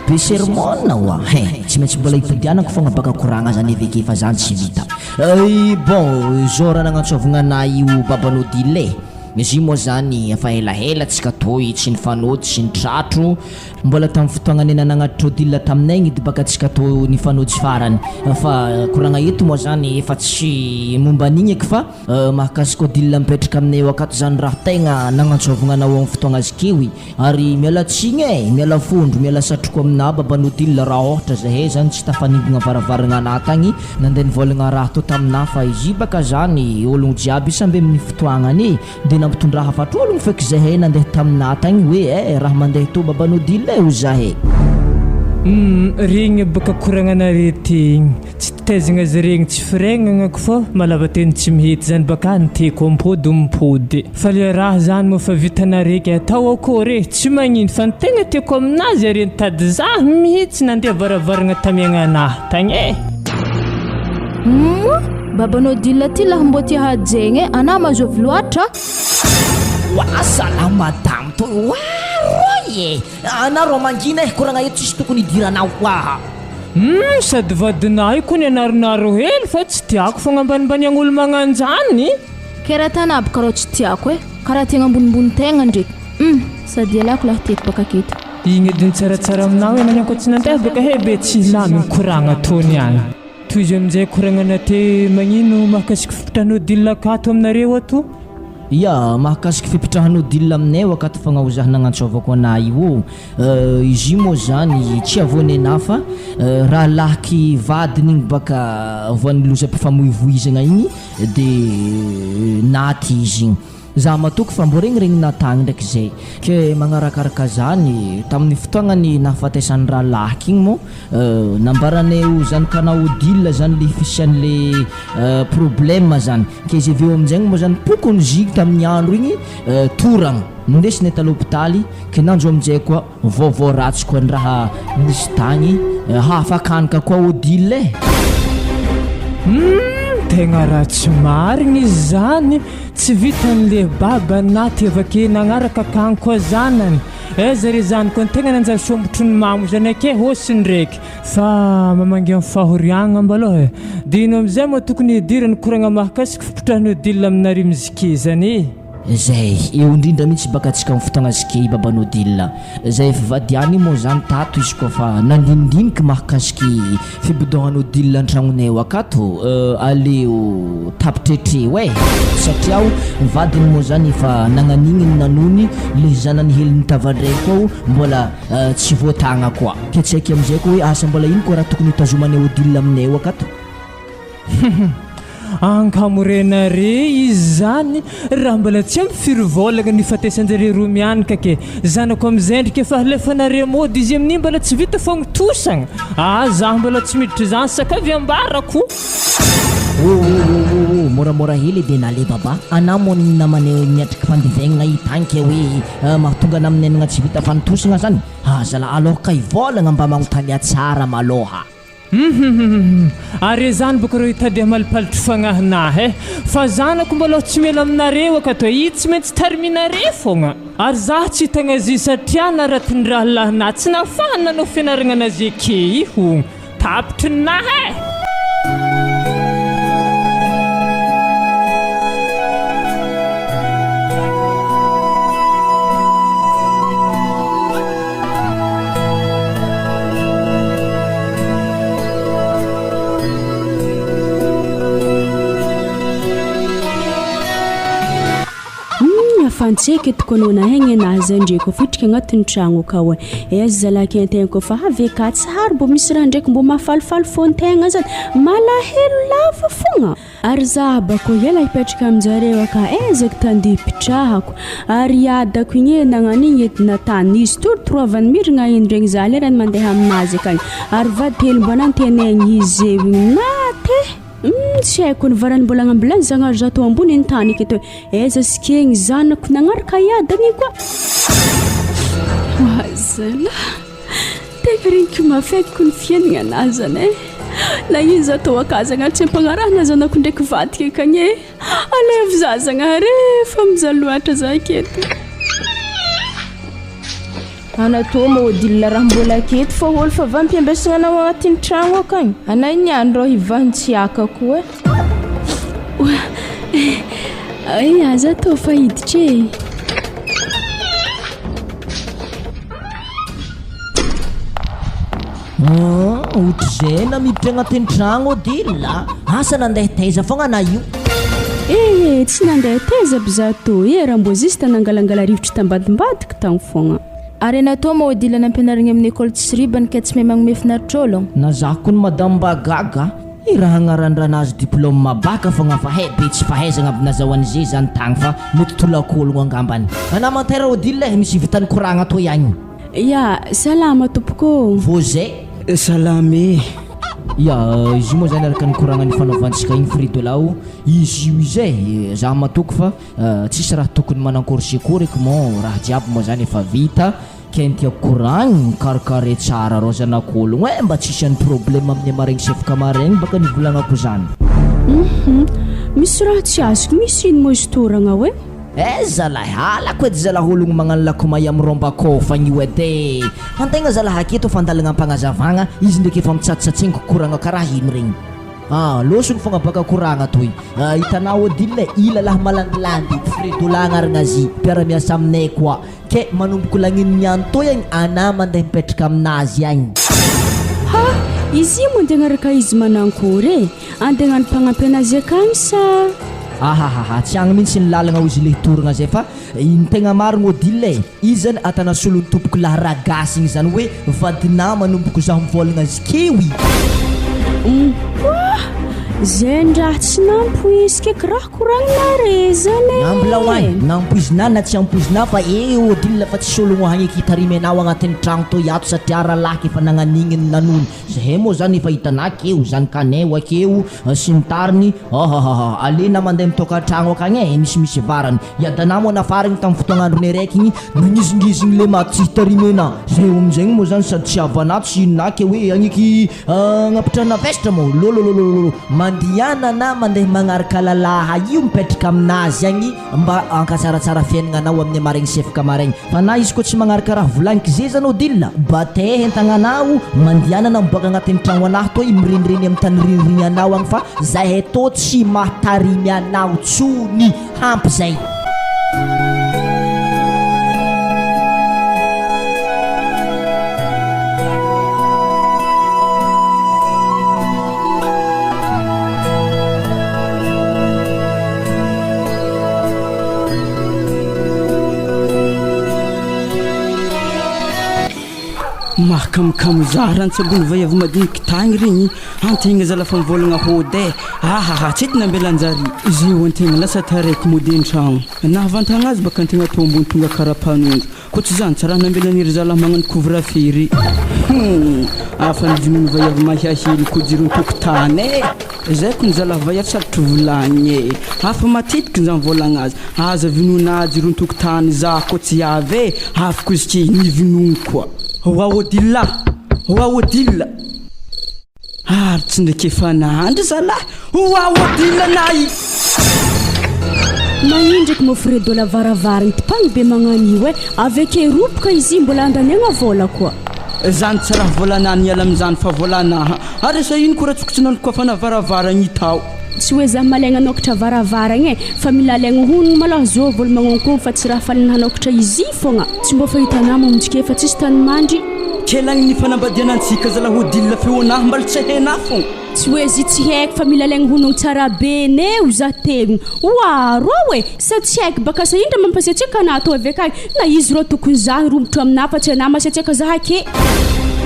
Be sermon oa hein! Tsy maintsy mbola ipodianako fogna baka koragna zany eveke fa zany tsy vita. Euy bon zao raha nagnantsôvigna anah io baban'i Odile e! Izy io moa zany efa helahela tsika toy tsy nifanôdy sy nitratro, mbola tamin'ny fotoagna nenanagnatitra Odile taminay igny edy baka tsika tô nifanôjy farany fa koragna eto moa zany efa tsy momba an'igny eky fa Mahakasika Odile mipetraka aminay eo akato zany raha tegna nagnantsôvagna anao am fotoagna azy keo i! Ary miala tsigny e! Miala fondro, miala satroko aminà baban'i Odile raha ôhatra zahay zany tsy tafaningagna varavaragna anà tagny nandeha nivôlagna raha tô taminà fa izy baka zany ôlogno jiaby samby amin'ny fotoagnany e! De nampitondra hafatr'ôlogno feky zahay nandeha taminà tagny hoe eh raha mandeha tô baban'i Odile e hoy zahay. Humm regny baka koragnanare ty igny. Tsy tezigna azy regny tsy firegnagna ko fô malava teny tsy mihety zany baka ny tiako ampody mipody fa le raha zany moa fa vitanare ke atao akôry e tsy magnino fa ny tegna tiako aminazy are nitady zah mihitsy nandeha varavaragna tamiagna anah tagny e. Humm babanao Odile ty lahy mbô tia hajaigna e, anah mazôvy loatra. Oa zalahy madamo toy oa roy e! Anah rô mangina e, koragna eto tsisy tokony hidiranao oa. Humm sady vadinah io kony anarinareo hely fa tsy tiako fagnambanimbaniagn'olo magnanjany. Ke raha tana aby karaha tsy tiako eh, karaha tegna ambonimbony tegna ndreky humm sady ialako lahy teto baka aketo. Igny edy ny tsaratsara aminah hoe nagnano koa tsy nandeha baka he be tsy hilamigny koragna ataony agny. Tohizo aminjay koragnana te magnino mahakasiky fipitrahan'i Odile akato aminareo ato? Ya, mahakasiky fipitrahan'i Odile aminay ao akato fagnahozaha nagnantsoavako anah io ô. Izy io moa zany tsy avoanay anah fa rahalahiky vadiny igny baka voan'ny lozam-pifamoivoizagna igny de naty izy igny. Za matoky fa mbô regniregninah tagny ndraiky zay. Ke magnarakaraka zany, tamin'ny fotoagnany nahafatesan'ny rahalahiky igny moa, nambaranay ho zanakanah Odile zany le fisian'le problème zany. Ke izy avy eo aminjaigny moa zany pokony izy igny tamin'ny andro igny toragna. Nindesinay ta l'hôpitaly, kinanjo aminjay koa vaovao ratsy koa ny raha nisy tagny, hahafakanika koa Odile e! Humm tegna ratsy marigny izy zany, tsy vitan'le baba naty avake nagnaraka akagny koa zanany, aiza re zany koa antegna nanjary sombotry ny mamo zany ake hôsy ndreky fa mamangy am fahoriagna mbalôha e, de ino amizay moa tokony hidirany koragna mahakasiky fipotrahan'i Odile aminareo mizike zany e? Zay, eo indrindra mihitsy baka tsika am fotoagna zike i baban'i Odile. Zay fivadiany io moa zany tato izy koa fa nandinidiniky mahakasiky fibodoagnan'i Odile antragnonay ao akato, aleo tapitretreo e! Satria ao vadiny moa zany efa nagnanigny ny nanony le zanany hely nitavandray koa ao mbola tsy voatagna koa. Ke tsy haiky amizay koa hoe asa mbola ino koa raha tokony hitazoman'i Odile aminay ao akato. Hum ankamorenare izy zany raha mbola tsy ampy firy vôlagna nifatesan-jare roa mianaka ke zanako amizay ndriky efa alefanare mody izy amin'igny mbola tsy vita fagnotosagna ah zah mbola tsy miditra zany sakavy ambarako. Ooh moramora hely edy enah le baba, anah moa ny namanay niatriky fandivaigna hitagny ke hoe mahatonga anah amin'ainagna tsy vita fanotosagna zany, aza lah alors ka hivôlagna mba magnontania tsara malôha. Hum ary ezany boka reo hitady hamalipalitry fagnahinah eh! Fa zanako mbalôha tsy miala aminareo akato eh! Izy tsy maintsy tariminare fogna! Ary zah tsy hitagna azy satria naratin'ny rahalahinah tsy nahafahany nanao fianaragna anazy eke iho! Tapitry ny nah eh! Humm afantsika eto koa anao nahegny enahy zay ndre koa fitrika agnatin'ny tragno akao e aiza zalahy kentegna koa fa avy aka tsy hary mbô misy raha ndraiky mbô mahafalifaly fon-tegna zany malahelo lava fogna. Ary za bako ela hipetraka aminjareo aka ezaka tandeha hipitrahako ary iadako igny e nagnano igny edy natany izy torotoroavany mirigna eny regny za lerany mandeha aminazy akagny ary vady hely mba nantenaigny izy eo igny naty e tsy haiko ny varany mbola agnambilany zagnahary za tô ambony ny tany aketo e aiza sikegny zanako nagnaraka iadagny koa oazala. Tegna regniko mafy ko ny fiaignana anah zany e. Nagnino za tô akazagna ary tsy ampagnarahana zanako ndraiky vadiko akagny e. Alevo za Zagnahary e, fa mijaly loatra za aketo. Ana tô maodila raha mbola aketo fa olo fa avy ampiambesagna anao agnatin'ny tragno akagny. Ana niany rô hivahan tsy akako e. Ay, aza atao fa hiditra e. Ohatr'izay na miditra agnatin'ny tragno Odile a! Asa nandeha taiza foagna anà io? Eh, tsy nandeha taiza aby za tô e, raha mbô juste nangalangala rivotra tambadimbadika tagny foagna. Ary anà tô ma Odile nampianarigny amin'ny école tsisy ribany ka tsy mahay magnome finaritr'ôlogno. Na za kony madame mba gaga a! I raha agnarandraha nahazo diplôme baka fogna fa hay be tsy fahaizagna aby nazahoan'ize zany tagny fa mety tolakôlogno angambany. Anà mantera Odile eh, misy vitany koragna toy agny. Ya, salama tompoko ô. Vao zay. Salama e. Ya, izy io moa zany araka ny koragna nifanaovantsika igny Fridola o, izy io izay, za matoky fa tsisy raha tokony manankôry sekory eky moa, raha jiaby moa zany efa vita, Ken tiako koragniny mikarakare tsara rô zanak'ologno eh mba tsisy any problème amin'ny amaregny sefoka maregny baka nivolagnako zany. Hum misy raha tsy azoko misy ino moa izy toragna oe. Eh zalahy, halako edy zalahy ologno magnano lakomay am rombakôfagna io edy e! Antegna zalahy aketo fa andalagna am-pagnazavagna, izy ndraiky efa mitsatsatsingoko koragna karaha ino regny. Ah, lôsogno fogna baka koragna toy. Ah, hitanao Odile, i lalahy malandilandy, Fredola agnaragna azy, mpiara-miasa aminay koa. Ke manomboko lagnino niany toy agny anah mandeha mipetraka aminazy agny. Ha! Izy io moa andeha agnaraka izy manankory e? Andeha agnano mpagnampy anazy akagny sa? Ahahaha, tsy agny mintsy ny lalagna hozy le hitoragna zay fa ny tegna marigny Odile e, izy zany atana solon'ny tompoko lahy ragasy igny zany hoe vadinah manomboko zaho mivôlagna azy keo i. Hum! Wah! Zay ndraha tsy nampoiziko eky raha Koragninare zany e! Ambila ho ahy, na ampoizinà na tsy ampoizinà fa eh Odile fa tsisy ologno hagneky hitarimy anao agnatin'ny tragno toy ato satria rahalahy efa nagnanigny ny lanony, zahay moa zany efa hitanà akeo, zanakanay akeo sy ny tariny, ahahaha alena mandeha mitokantragno akagny e, misimisy varany, iadanà moa nafarigny tamin'ny fotoagn'androny araiky igny nagnizingizigny le maty tsy hitarimy anà, zay eo amin'izegny moa zany sady tsy havanà tsy inona ke hoe hagneky Agnapitrahana vesatra moa lolololololo mandihana na mandeha magnaraka lalaha io mipetraka aminazy agny mba ankatsaratsara fiaignana anao amin'ny maregny sefaka maregny fa na izy koa tsy magnaraka raha volagniko ze zany Odile batehy entagnanao mandihana na miboaka agnatin'ny tragno anahy toy mirenireny amin'ny tany riniriny anao agny fa zahay tô tsy mahatarimy anao tsony hampy zay. Mahakamokamo za rantsabony vaiavy madiniky tagny regny antegna zala fa mivolagna hody e ahaha tsy ety nambelanjare zeo antegna lasa taraiky mody antragno nahavantagna azy baka antegna tô ambony tonga karapanondro koa tsy zany tsy raha nambelan'iry zalahy magnano couvre feu ry hum afa nivinono vaiavy mahiahely koa jiron-tokotany e. Zay kony zalah vaiavy sarotro volagny e! Hafa matetiky za mivolagna azy, aza vinoana jiron-tokotany za koa tsy avy e! Afoko izy ke nivinogno koa. Oa Odile! Oa Odile! Ary tsy ndraiky efa nandry zalah! Oa Odile nay! Magnino ndraiky moa Fredo la varavaragny tipagny be magnanio e! Aveke roboka izy mbola andaniagna vôla koa. Zany tsy raha vôlanà niala amizany fa vôlanà ary asa ino ko raha tsokotry nanokafana varavaragny tao. Tsy hoe za malaigna hanokatra varavaragna e, fa mila alaigna honogno malôha zô vôla magnonkogno fa tsy raha faly ny hanokatra izy fogna. Tsy mbô fahitanà mamonjy ke fa tsisy tany mandry. Kelagny ny fanambadiana antsika zalahy Odile feonah mbal tsy hainah fogna. Tsy hoe zy tsy haiko fa mila alaigna honogno tsara be ne ho za tegna. Oa rô e! Sady tsy haiko baka asa indra mampasiatsiaka anah atao avy akany na izy rô tokony zah hiromotro aminah fa tsy anah masiatsiaka zah ake.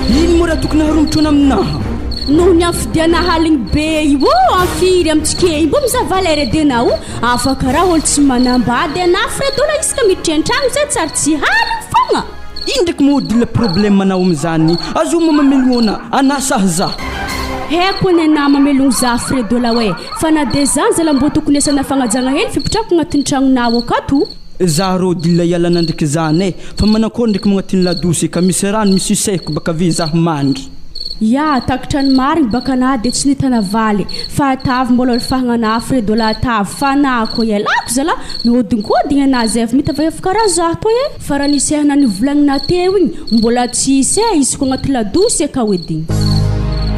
Ino moa raha tokony haromotro aminaha? Noho ny afidiana haligny be io ô amfiry amitsike io mbô mizaha valeur de-nao o afa karaha olo tsy manambady anah Fredo la isaka miditry antragno zah tsary tsy haligny fogna. Ino ndraiky moa Odile problème anao amizany? Azoa mamelogna anah sah zah. Haiko anie anah mamelogno zah Fredo la oe. Fa na de zany zala mbô tokony asana fagnajagna hely fipitrako agnatin'ny tragnonao akato. Za rô dila ialana ndriky zany e, fa manakôry ndriky magnatin'ny ladosy ka misy rano misy sehiko baka avy zah mandry. Ya, takatra ny marigny baka anah de tsy nitana valy fa atavy mbola ol fahagnana Fredo la atavy fa anah koa ialako zalah mihodinkodigny anah zay avy mitavahefo karaha zah toy e. Fa raha nisy aina nivolagnina teo igny mbola tsisy e isiko agnaty ladosy akao edy igny.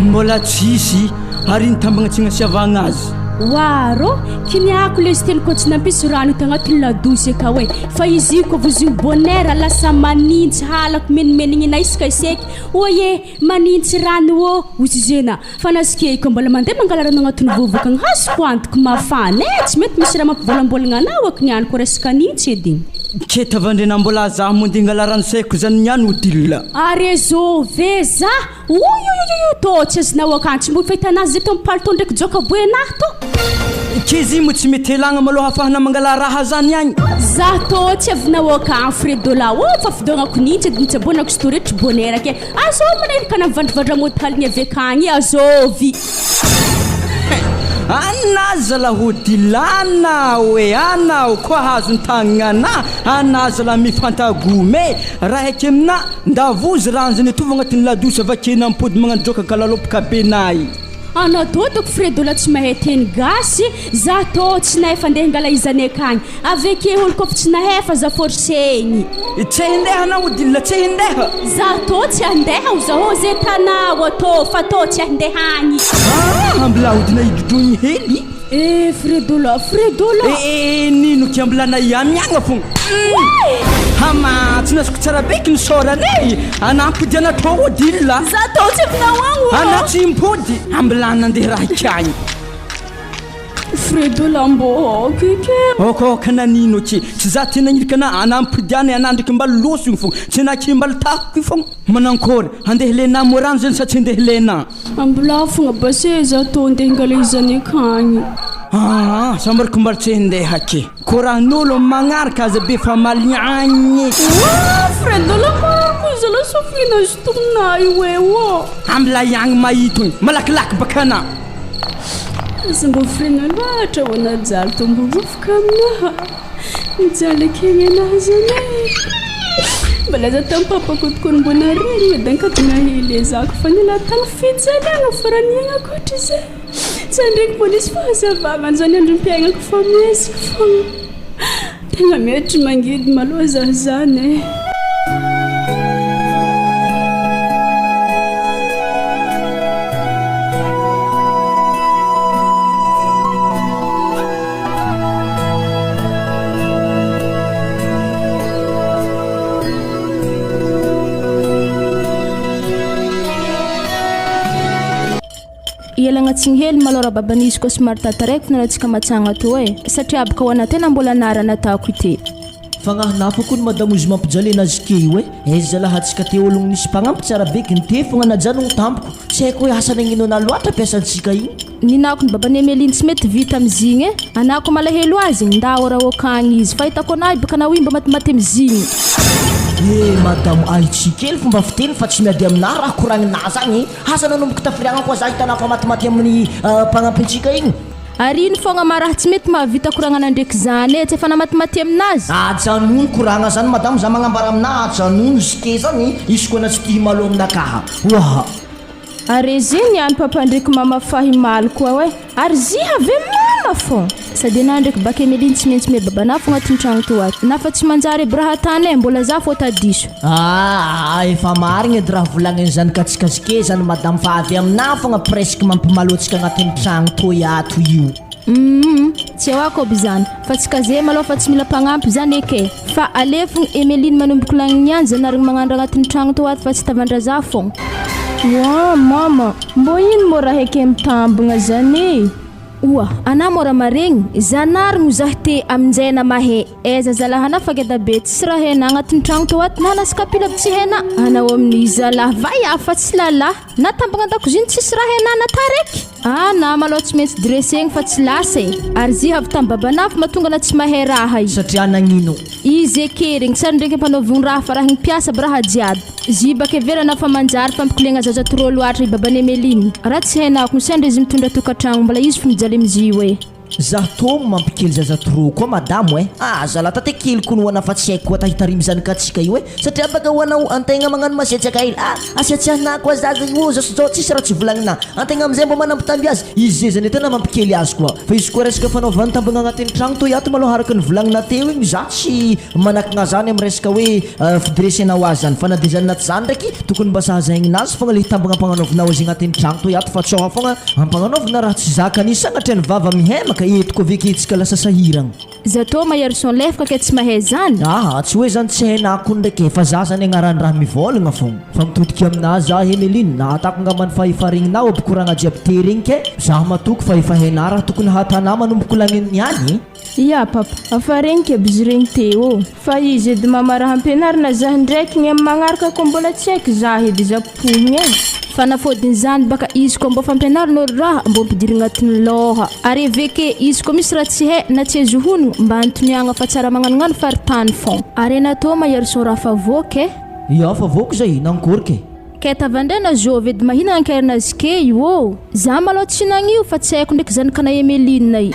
Mbola tsisy ary iny tambagna tsy agnasiavagna azy. Oa rô, kiniako lesy teny koa tsy nampisy rano tagnatin'ny ladosy akao e, fa izy io koa vozigny bonheur lasa manintsy halako menimenigny na isaka iseky, oa e, manintsy rano ô, ozy zena. Fa nasikeiko mbola mandeha mangala rano agnatin'ny vovoka agny hazoko antoko mafana e, tsy mety misy raha mampivolambolagna anao aky niany koa resaka nintsy edy igny. Ke tavandrena mbola za monde ngala rano saiko zany niany Odile. Ary zove za ouioioioio tô tsy azonao akany tsy mbo fahitana azy zay tô mipalitao ndraiky joka boe anahy tô. Ke zy mo tsy mety elagna malôha afahana mangala raha zany agny. Za tô tsy avinao akany Fredo la ô fa fidognako nintsy edy nitsaboanako sy toretry bonheur ke azovy maneraka na mivandravandra mody haligny avy akagny azovy. Ana zala Odile ana oe ana o koa hazon-tagnana ana zala mifantagome raha eky amina ndavozy rano zany atovy agnatin'ny ladosy avake nampody magnano joka kalalopaka be nay. Anao dodoko Fredola tsy mahay teny gasy, za tô tsy nahay fa ndeha hangala izany akagny, aveke olo kôfa tsy nahay fa za forcegny. Tsy hindeha anao Odile, tsy hindeha. Za tô tsy handeha o zahô ze tanao tô fa tô tsy handeha agny. Ah, mbola ahodina hidrodrogny hely. Eh Fredola, Fredola. Eh, eh, nino kia mbola nahia miagna fogna. Hama, tsy nazoko tsara beky ny sôrany e. Anà ampody anà tô Odile. Za tô tsy aminao agny ô. Anà tsy himpody, mbola nandeha raha ikagny. Fredola mbô ok ke. Ok ok nanino aky, tsy za ty nagnirika anà, anà ampodiana anà ndraiky mba losogny fogna, tsy anà aky mba tahoko fogna. Manankôry, andeha Lena Morano zany sa tsy andeha Lena? Mbola fogna base za tô ndeha hangala izany akagny. Aa, sambariko mba tsy handeha aky. Ko raha n'olo magnaraka aza be famaliagny. Ooh Fredola marina koa zalahy sofigny nazy tognona io e ô. Amilay agny mahito igny, malakilaky baka anà. Aza mba forena loatra ho anà jaly tô mba vovoka aminà. Mijaly akegny anà zany e. Mba laza tamin'i papa ko tokony mbo naregny edy ankadina hely ezako fa nila tany fijaliagna fa raha niaignako hatrizay tsy andriko mbo nisy fahazavagna zany androm-piaignako fa miezaka fogna. Tegna mietry mangidy malôha zah zany e. Ialagna tsigny hely malôha rababan'izy koa somary tantaraiko fa nareo tsika matsagna tô e satria aboka ho anah tena mbola anarana atako ity. Fagnahinà fo kony madamo izy mampijaly anazy ke io e! Aiza zalahy antsika te ologno nisy mpagnampy tsara be ky nte fogna najanogno tampoko, tsy haiko hoe asa nagnino anah loatra mpiasantsika igny. Ninako ny baban'i Emeline tsy mety vita amizigny e! Anah ko malahelo azy igny ndao rahoaka agny izy fa hitako anah baka anao igny mba matimaty amizigny. Eh madamo ahitsy kely fomba fiteny fa tsy miady aminah raha koragninah zagny e! Asa nanomboka tafiriagna koa zah hitanah fa matimaty amin'ny mpagnampintsika igny. Ary ino fogna ma raha tsy mety mahavita koragnana ndreky zany e, tsy efa namatimaty aminazy? Ajanony koragna zany madamo za magnambara aminah ajanony zke zany izy koa na tsy tia himalo aminakaha oaha. Are ze niany papa ndreky mama fa himaly koa oe ary ziha ve mama fô? Sady enah ndreky baka Emeline tsy maintsy me babanah fô agnatin'ny tragno tô ato na fa tsy manjary aby raha tany e mbola za fô tadiso. Aa efa marigny edy raha volagniny zany katsikazike zany madame fa avy aminah fogna presque mampimalo antsika agnatin'ny tragno toy ato io. Humm tsy ahoako aby zany fa tsy kaze malôha fa tsy mila mpagnampy zany eky e fa alefogny Emeline manomboko lagniny niany zanarigny magnano raha agnatin'ny tragno tô ato fa tsy tavandraza fogna. Oa mama, mbô ino mô raha eke mitambagna zany e? Oa, anà môra maregny, zanarigno zah te aminjay na mahay. Aiza zalah anà fa geda be tsisy raha hena agnatin'ny tragno tô ato na nasy kapila aby tsy hena anao amin'ny zalah vay afa tsy lalah na tambagna an-dakoziny tsisy raha hena na taraiky. Anà malôha tsy maintsy dressegny fa tsy lasa e! Ary ziha avy tamy babanà fa mahatonga anà tsy mahay raha i. Satria nagnino? Izy ekerigny, tsy ary ndraiky ampanaovigny raha fa raha gny mpiasa aby raha jiaby. Ziba keverana fa manjary fampikoliagna zaza trop loatra i baban'i Emeline. Raha tsy hainako, sendra izy mitondra tokatragno mbola izy fo mijaly amizio e. Za tô mampikely zaza trop koa madamo eh! Ah zala tate kely kony ho ana fa tsy haiko koa tahitarimy zany katsika io eh! Satria baka ho anao antegna magnano masiatsiaka hely ah! Asiatsiahina koa zaza io oh zao sy zao tsisy raha tsy volagnina antegna amizay mba manambitamby azy izy zay zany tena mampikely azy koa fa izy koa resaka fanaovany tambagna agnatin'ny tragno toy ato malôha araka ny volagnina teo igny za tsy manakagna zany am resaka hoe fidresena ho azy zany fa na de zany na tsy zany ndraiky tokony mba sahazaigna azy fogna le tambagna ampagnanaovinao azy agnatin'ny tragno toy ato fa tsy ao fogna Ampagnanaovina raha tsy zakany sanatria ny vava mihemaka eto koa ve ke tsika lasa sahiragna. Zato Maherison lefaka ke tsy mahay zany. Aha, tsy hoe zany tsy hainà kony ndraiky e, fa za zany agnaran'ny raha mivôlagna fogna. Fa mitodiky aminà za Emeline, na atako angambany fa efa regninà aby koragna jiaby te regny ke, za matoky fa efa hainà raha tokony hatanà manomboko lagniny niany e. Ya papa, afa regniky aby izy regny teo ô. Fa izy edy mama raha ampianarina zah ndraiky ny amy magnaraka ko mbola tsy haiko zah edy za popohigny e. Fanafodin'izany baka izy koa mbô fampianarina olo raha mbô ampidirigna agnatin'ny lôha. Ary eveke izy koa misy raha tsy hay na tsy azo honogno mba antoniagna fa tsara magnanognano faritany fôgna. Ary anà tô Maherison raha fa voky e. Ya fa voky zay, nankôry ke. Kay tavandrena zôvy edy mahinagna ankerina zke io ô! Za malôha tsy nagnio fa tsy haiko ndraiky zanakana Emeline i.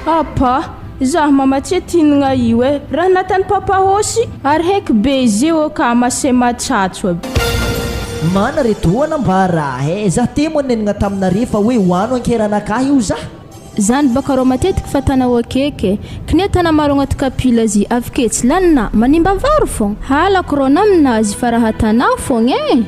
Apa, zah mama tsy tinagna io e, raha natany papa hosy ary heky be izy io ka mase matsatso aby. Mana re toa nambara eh! Za te moa nenina taminare fa hoe hoano ankeranakahy io za. Zany baka rô matetiky fa tanao akaiky e! Kne tana maro agnaty kapila zy avy ke tsy lany na manimba vary fogna! Halako rô naminazy fa raha tanà fogna e!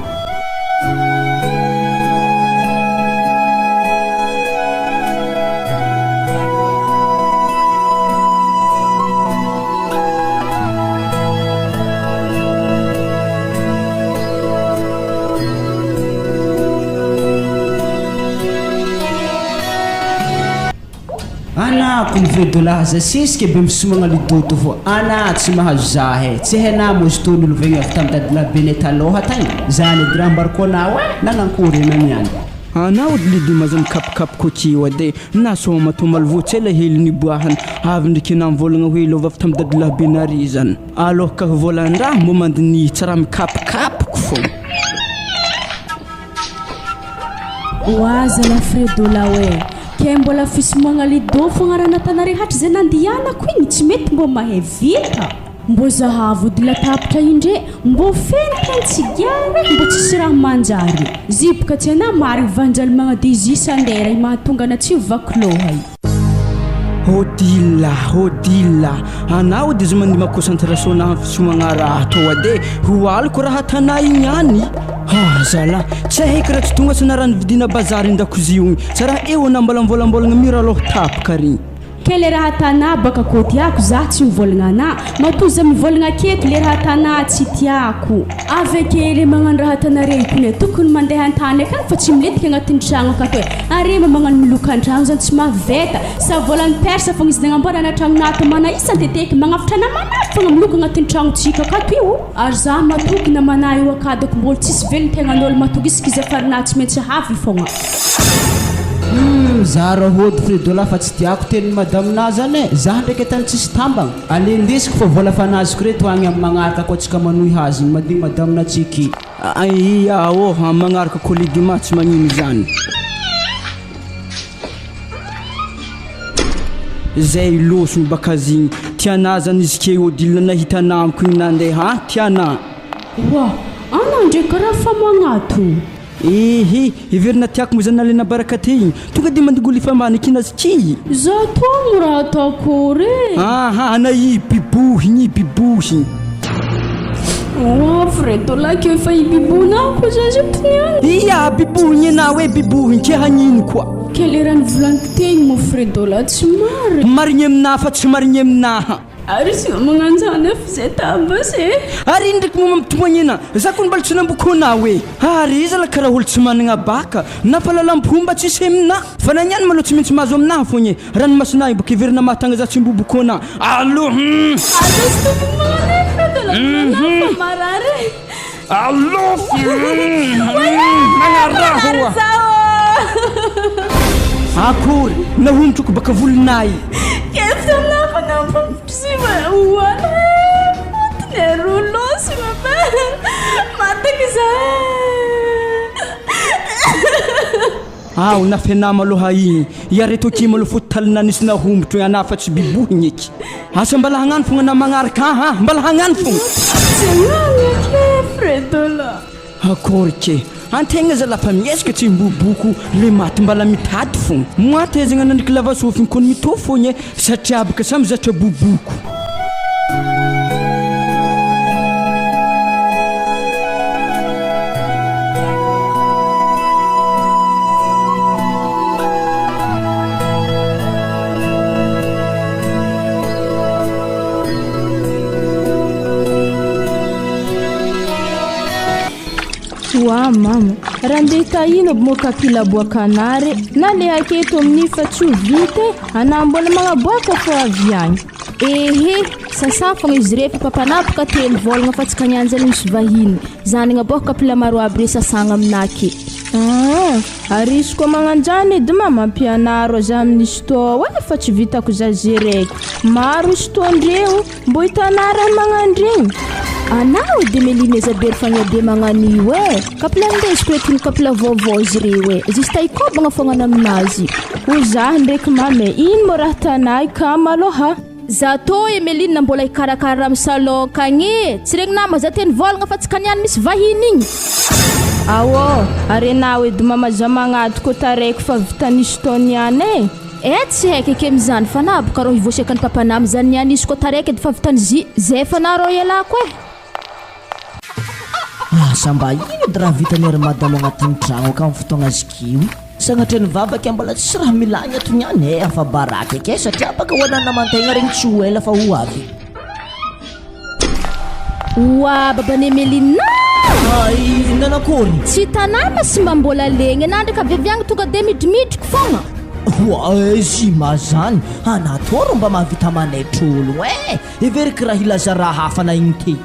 Ana ko mivedo laza sesika be misomagna lidodo fô ana tsy mahazo za e tsy hainà moa izy tô nolovaigna avy tam dadilahy benay talôha tagny zany edy raha ambarako anao e nanankory anà niany. Ana ody lido aza mikapokapoko aty io edy na sôma tô malvoa tsy ela hely niboahana avy ndriky anà mivôlagna hoe lova avy tam dadilahy benary zany alôha ka vôlan-draha mbô mandiniha tsy raha mikapokapoko fô. Oa zala Fredola oe! Ke mbola fisomoagna lido fogna raha natanare hatry zay nandianako igny tsy mety mbô mahay vita! Mbô zahavo ody latabatra indre mbô feno tantsigara mbô tsisy raha manjary! Ziboka tsy anah marigny vanjaly magnadizy isan-dera i mahatonga ana tsy ho vaky loha i. Odile, Odile, anao edy izy mandeha concentration na fisomagna raha atao ade ho aliko raha tanà igny any. Ah zalah, tsy haiko raha tsy tonga sa na raha nividiana bazary an-dakozia igny, sa raha eo na mbola mivôlambôlagna mira alôha tapaka regny. Ke le raha tanà baka kô tiako za tsy mivôlagna anà, matoa za mivôlagna aketo le raha tanà tsy tiako. Avy ake le magnano raha tanare kone tokony mandeha antany akany fa tsy milentika agnatin'ny tragno akato e are mba magnano miloka antragno zany tsy mahaveta sa volan'ny perse fogna izy nagnamboarana tragnona ato mana isan-teteky magnavotra namana fogna miloka agnatin'ny tragnontsika akato io ary za matoky namana io akadako mbôlo tsisy velogno tegnan'ôlo matoky isaka izy afarinà tsy maintsy havy fogna. Humm za ra hody fredola fa tsy tiako tenin'i madame na zany e, za ndraiky atany tsisy tambagna, ale ndesiko fa vola fa nazoko reto agny am magnaraka koa tsika manohy hazy igny madio madame na tsiky. Aia ô am magnaraka koa lidima tsy magnino zany. Zay losony bakazigny tianà zany izy ke Odile nahita namako igny nandeha a tianà. Oa, anà ndray karaha fa magnatogno. Ehe, heverina tiako moa zany nalaina baraka te igny. Tonga de mandogoly fa mba nekena azy ki. Za toa raha ataoko re. Aha, ana i bibohigny i bibohigny. Oa fredo lahy ke efa i bibonako za zao niany. Ia, bibohigny enao e, bibohigny ke hagnino koa. Ke le raha nivolaniko tegny moa fredo lahy tsy marigny. Marigny aminahy fa tsy marigny aminaha. Ary tsy mba magnano zany aho f'izay tabasy e. Ary ino ndraiky moa mampitomagny anah? Za kony mbola tsy namboko anao e! Ary iza la karaha olo tsy managna baka na fahalalam-pomba tsisy aminah? Fa na niany malôha tsy maintsy mahazo aminaha fogna e! Ranomasina io bôka heverina mahatagna za tsy mboboko anah. Allo hum! Allo tsy tokony magnano e Fredo la fa marary e! Allo hum! Magnaraha hoa! Akory! Nahonotroko baka volonay! Ao nafenà maloha igny, iareto akia maloha fo talina nisy nahombotro anà fa tsy bibohigny eky. Asa mbala hagnano fogna anà magnaraka aha, mbala hagnano fogna. Tsy hagnano akia Fredola. Akory ke! Antegna zala fa miezaka tsy hiboboko le maty mbala mitady fogna. Moa tezagna nandriky lava sofigny kony mitovy fogna e, satria baka samy zatra boboko. Oa mama, raha ndeha tahino aby moa kapila aboaka anah re, na le aketo amin'io fa tsy ho vita e, anah mbola magnaboaka fô avy agny. Ehe, sasa fogna izy re fa mpampanapaka telo vôlagna fa tsy kagnanjany misy vahiny, zany agnaboaka kapila maro aby re sasagna aminah ake. Ah, ary izy koa magnanjany edy mama ampianaro aza amin'ny stô e fa tsy vitako za zereko, maro stô-ndreo. Mbô hitanà raha magnandregny. Anao edy Emeline Zabery Fagnade magnano io e! Kapila ndesiko eto ny kapila vaovao izy reo e! Juste hikôbagna fogna ana aminazy. Ho zah ndreky mama e! Ino mô raha tanà i kama alôha? Za tô Emeline mbola hikarakara amy salon akagny e! Tsy regninà ma za te nivôlagna fa tsy kaniany misy vahiny igny. Aô, ary enao edy mamaza magnady ko taraiky fa vita nisy tao niany e. Eh tsy haiko eky amizany fa na boka rô hivoaseka ny papanah amizany niany izy ko taraiky edy fa vita ny zy zay fa na rô ialako e. Asa mba ino edy raha vitan'i ry madamo agnatin'ny tragno akao amin'ny fotoagna zikio i? Sagnatria ny vavaka mbola tsisy raha milagny ato niany e, afa-baraka eky e, satria baka ho anà naman-tegna regny tsy ho ela fa ho avy. Oa baban'i Emeline Ay, nanakory? Tsy hitanà ma sy mba mbola legny anà ndraiky avy avy agny tonga de midrimidriky fogna. Oa, zima zany, anà tô rô mba mahavita manaitra ologno e! Heveriko raha hilaza raha hafa na igny te.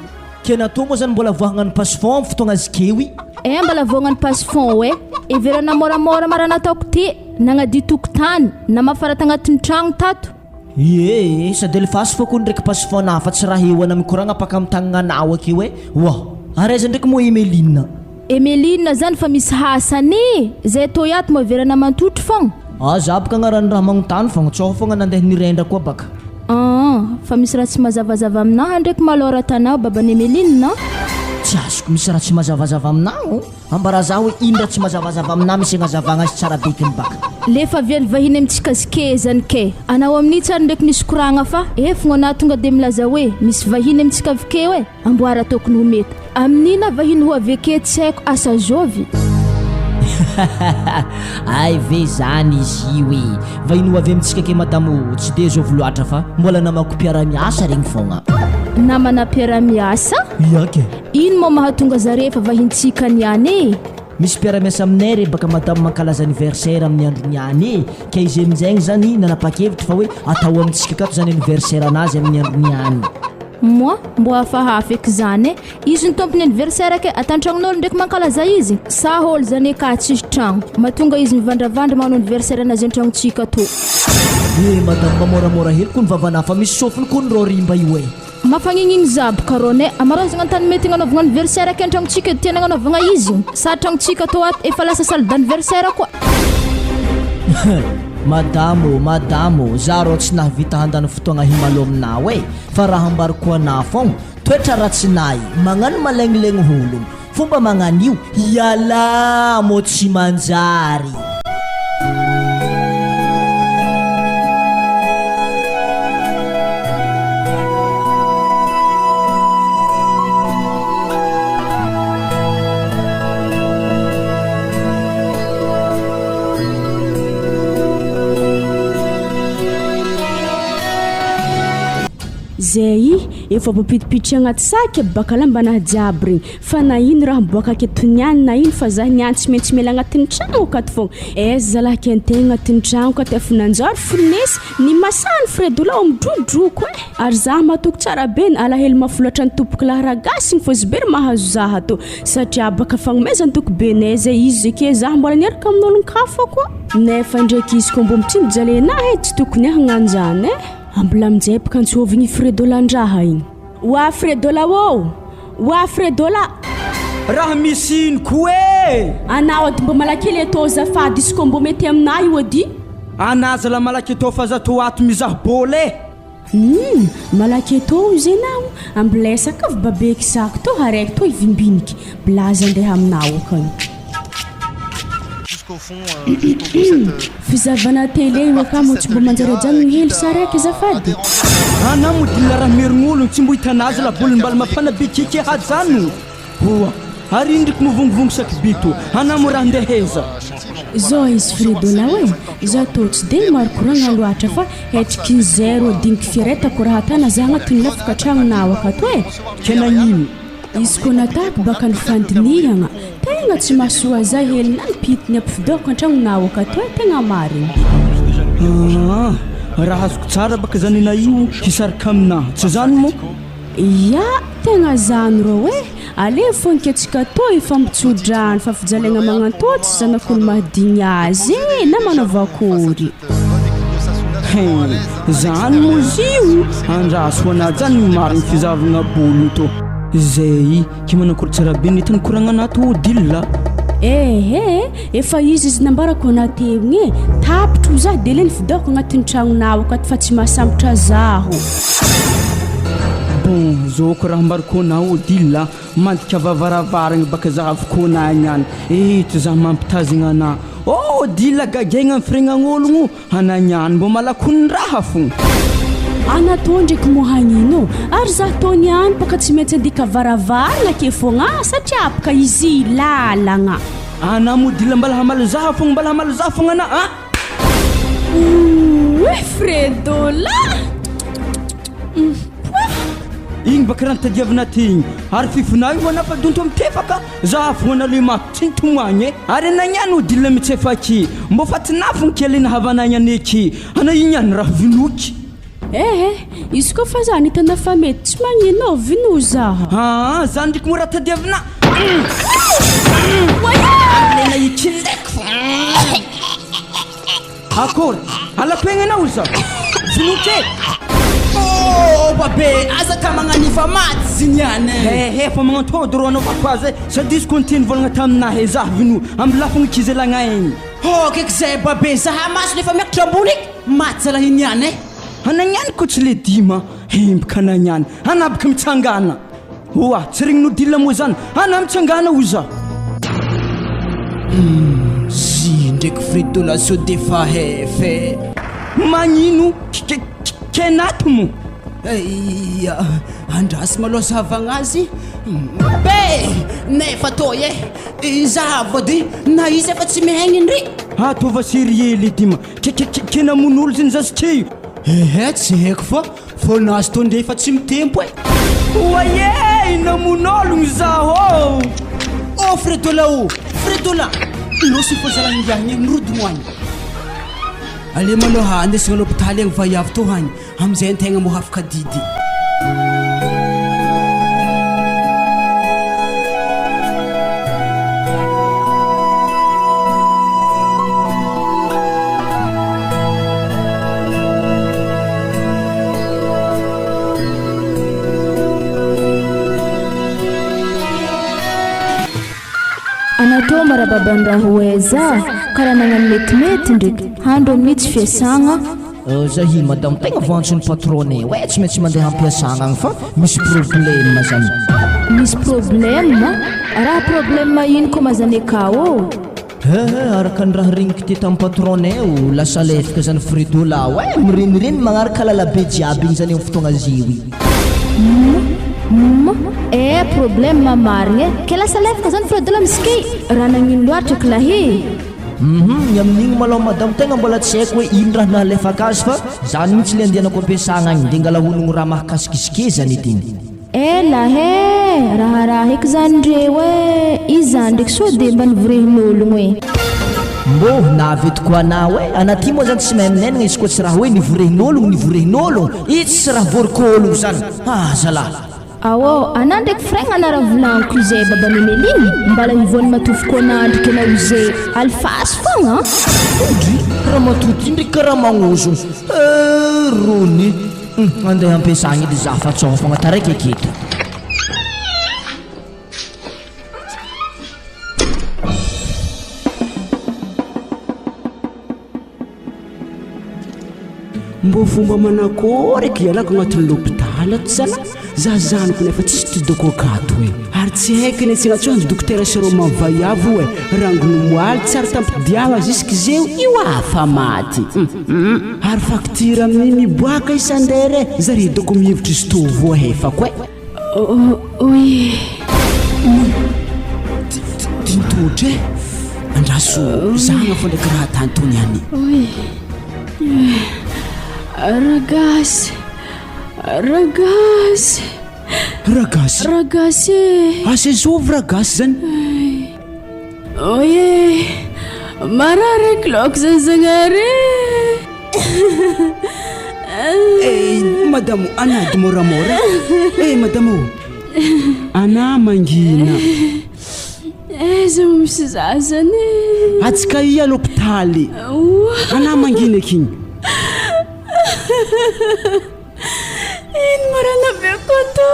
Kena tô moa zany mbola voahagnan'ny passe-fond amin'ny fotoagna zikeo i. Eh mbola voahagnan'ny passe-fond eh. Heverana moramora ma raha nataoko ty, nagnadio tokotany, namafa raha tagnatin'ny tragno tato. Ie eh, sady alefaso fô kony ndraiky passe-fond na fa tsy raha eo ana mikoragna paka amin'ny tagnanao akeo eh. Oa! Ary aiza ndraiky moa Emeline? Emeline zany fa misy hasany e! Zay tô iato moa heverana mantotry fogna. Aza baka agnaran'ny raha magnontany fogna, tsôha fogna nandeha nirendra koa baka. Aa, fa misy raha tsy mazavazava aminaha ndraiky malôha raha tanao baban'i Emeline a! Tsy azoko, misy raha tsy mazavazava aminah o? Ambara za hoe ino raha tsy mazavazava aminah misy agnazavagna azy tsara bekiny baka. Le fa vian'ny vahiny amintsika zke zany ke! Anao amin'io tsary ndraiky nisy koragna fa efogna anah tonga de milaza hoe misy vahiny amintsika avy keo e! Amboara tokony ho mety. Amin'ina vahiny ho avy eke tsy haiko asa zovy. Hay ve zany izy io e! Vahiny ho avy amintsika ke madamo tsy de zovy loatra fa mbola namako mpiara-miasa regny fogna. Namana mpiara-miasa? Ia ke. Ino moa mahatonga zare efa vahintsika niany e? Misy mpiara-miasa aminay re baka madamo mankalaza anniversaire amin'ny andro niany e! Ka izy amin'izegny zany nanapa-kevitra fa hoe atao amintsika akato zany anniversaire anazy amin'ny andro niany. Moi, mbô hafahafa eky zany e! Izy no tompony anniversaire ke ato antragnon'olo ndraiky mankalaza izy? Sa olo zany e ka tsisy tragno? Mahatonga izy mivandravandra magnano anniversaire anazy antragnontsika ato. Eh madame mba moramora hely kony vavanà fa misy sofiny kony rô rimba io eh. Mafagnigny zaboka rô ne amarozagna antany mety agnanaovagna anniversaire ke antragnontsika edy tiana agnanaovagna izy? Sa tragnontsika tô ato efa lasa salle d'anniversaire koa? Madame ô, madame ô, za rô tsy nahavita handany fotoagna himalo aminao e, fa raha ambarako anà fogna, toetra ratsinay, magnano malegnilegny hologno, fomba magnan'io, ialà mô tsy manjary. Zay efa voapitipitry agnaty saky aby baka lambanahy jiaby regny fa na ino raha miboaka aketo niany na ino fa zah niany tsy maintsy miala agnatin'ny tragno akato fogna aiza zalahy kentegna agnatin'ny tragno ka efa nanjary fonesy ny masahany fredola ao midrodroko eh ary zah matoky tsara be ny alahelo mafolatra ny tompoko lahy ragasy ny fôzibery mahazo zah ato Satria baka fagnomezan toky be nay zay izy zay ke zah mbola niaraka amin'olon-kafa koa. Nefa ndraiky izy koa mbô mitsinjo anahy e, tsy tokony hagnano zany e. Ambola aminjay baka antsôvigny i Fredolan-draha igny. Oa Fredola ô! Oa Fredola! Raha misy ino koa e! Anao ady mbô malaky hely atao azafady izy koa mbô mety aminah io ady. Anah zala malaky atao fa za tô ato mizaha bôl e! Humm malaky eto ozy enao ambilay sakafo babeky zako tô haraiky tô hivimbiniky blaze andeha aminao akany. Fizavana télé io aka moa tsy mbo manjary ajanogno hely sa raiky azafady? Ana mody la raha merignologno tsy mbo hitanazy laboly mbala mafana be keke hajano. Oa! Ary ino ndriky mivongovongo saky bito anà mo raha ndeha heza? Zao izy Fredola oe, za tô tsy de maro koragna loatra fa hetriky ny zero diniky fieretako raha tana za agnatin'ny lafika tragnonao akato e! Ke nagnino? Izy koa natako baka ny fandinihagna, tegna tsy mahasoa za hely na ny pitiny ampifidôko antragnonao akato e, tegna marigny. Aa! Raha azoko tsara baka zany enà io hisaraka aminà, tsy zany moa? Ya, tegna zany rô e! Aleo fonika antsika tô hifampitso-drano fa fijaliagna magnantô tsy zanak'olo mahadigny azy e, na manao akory. Hein, zany moa izy io? Andraso anah zany ny marigny fizahavagna bolo io tô. Zay, ke manakory tsara be ny entany koragnanah tô Odile a. Ehe, efa izy izy nambarako anah teo igny e, tapitro zah de leny fidaoko agnatin'ny tragnonao akato fa tsy mahasambotra zaho. Bon, zôko raha ambarako anao Odile a, mandika vavaravaragna baka zahaviko anah niany, eto zah mampitazigna anah. Oh Odile gagaigna am firegnan'ologno, anah niany mbô malakondraha fogna. Ana tô ndreky moa hagnino ary zah tô niany baka tsy maintsy andika varavaragna ake fogna satria baka izy lalagna. Anah moa Odile mbala hamaly zah fogna, mbala hamaly zah fogna anah a! Ouh Fredola! Igny baka raha nitadiavina ty igny ary fifonà io anà fa donto mitefaka za foana le maty tsy nitomagny e ary anà niany odile mitsefaky mbô fa tsy nafogny kely nahavana agny aneky anà igny ihany raha vinoky. Eh eh, izy koa fa za nitana fa mety tsy magnino ô, vinoa zaha. Aa za ndriky moa raha tadiavina ary lena ikileko fô. Akory! Alakoegna anao iza? Vonoiko e! Oh babe, aza ka magnanifa maty izy niany e! Hehe, fa magnantôdy rô anao fa aza e! Sady izy koa niteny vôlagna taminahy e, zah vinoa, amby lafigny kizelagna egny. Oh keky zay babe, zaha masony efa miakatra ambony eky, maty zalahy niany e! Ana niany ko tsy le dima, hemboka ana niany, ana aby ka mitsangana! Oa, tsy regninao dila moa zany, ana mitsangana hoy za! Humm, zy ndraiky fritola sao de fa hefa e! Magnino kenato mo? Eia, andraso malôha zahavagna azy be! Nefa tô e, zahavo edy na izy efa tsy mihaigny ndry! Ataova sérieux le dima, ke namono olo zany zazikey? Ehe, tsy haiko fa Vao nahazo taona ndray efa tsy mitempo e! Oayy namono ologno zaho ô! Oh Fredola ô! Fredola! Losy fô zalahy ingiahigny e, mirodogno agny! Aleo malôha andesigna lôpitaly agny vaiavy tô agny, amizay antegna mbô hafaka didy. Anatao marababan-drahoeza karaha nagnano metimety ndreky handro amin'io tsy fiasagna. Zahi madame tegna voantson'ny patron-nay oe tsy maintsy mandeha ampiasagna agny fa misy problème zany. Misy problème? Raha problème ino koa mazany akao ô? Hehe, araka ny raha regniko ty tamin'ny patron-nay o, lasa lefika zany Fredo lah oe, mirenireny magnaraka lalabe jiaby igny zany amin'ny fotoagna zio i. Humm eh problème marigny eh, ke lasa lefika zany Fredo lah misikey, raha nagnino loatra k'lahy e. Humm, ny amin'igny malôha madame tegna mbola tsy haiko hoe ino raha nahalefaka azy fa zany mihitsy le andehanako ampiasagna agny, de ngala honogno raha mahakasiky izy ke zany edy igny. Ela he! Raharaha eky zany ndreo e! Izy zany ndreky sao de mba nivorehin'ologno e! Mbô navy eto koa anao e! Anà ty moa zany tsy mahay minenagna izy koa tsy raha hoe nivorehin'ologno nivorehin'ologno, i tsy raha vory-k'ologno zany! Ah zalahy! Aô, anà ndreky frein anà raha volagniko izay baban'i Emeline, mbala hivoany matofoko anà ndriky anao izay, alifaso fogna an! Ndry, ramatoa ty ndreky karaha magnozogno, eh rony! Hum, andeha ampiasagna edy za fa tsao fogna taraiky aketo. Mbô fomba manakôry eky ialako agnatin'ny lôpitaly ato zalahy? Za zanako nefa tsisy tidoko akato e. Ary tsy haiko eny antsignatsoan'ny dokotera sy reo mavaiavy oe, rangony moaly tsary tampidiagna jusque zeo io afa maty. Hum. Ary facture amin'iny miboaka isan-dera e, zare doko mihevitra izy tô voahefako e. Oy. Dintohitra e. Andraso zahagna fô ndraiky raha tany tony any. Oy. Ragasy. Ragasy. Ragasy. Ragasy e. Asa zovy ragasy zany. Oy e. Marary eky laoko zany Zagnahary e. Eh, madamo, anady moramora. Eh, madamo. Ana mangina. Aiza mo misy za zany e. Atsika ia l'hôpitaly. Ana mangina eky igny. Ino moa raha naveko ato?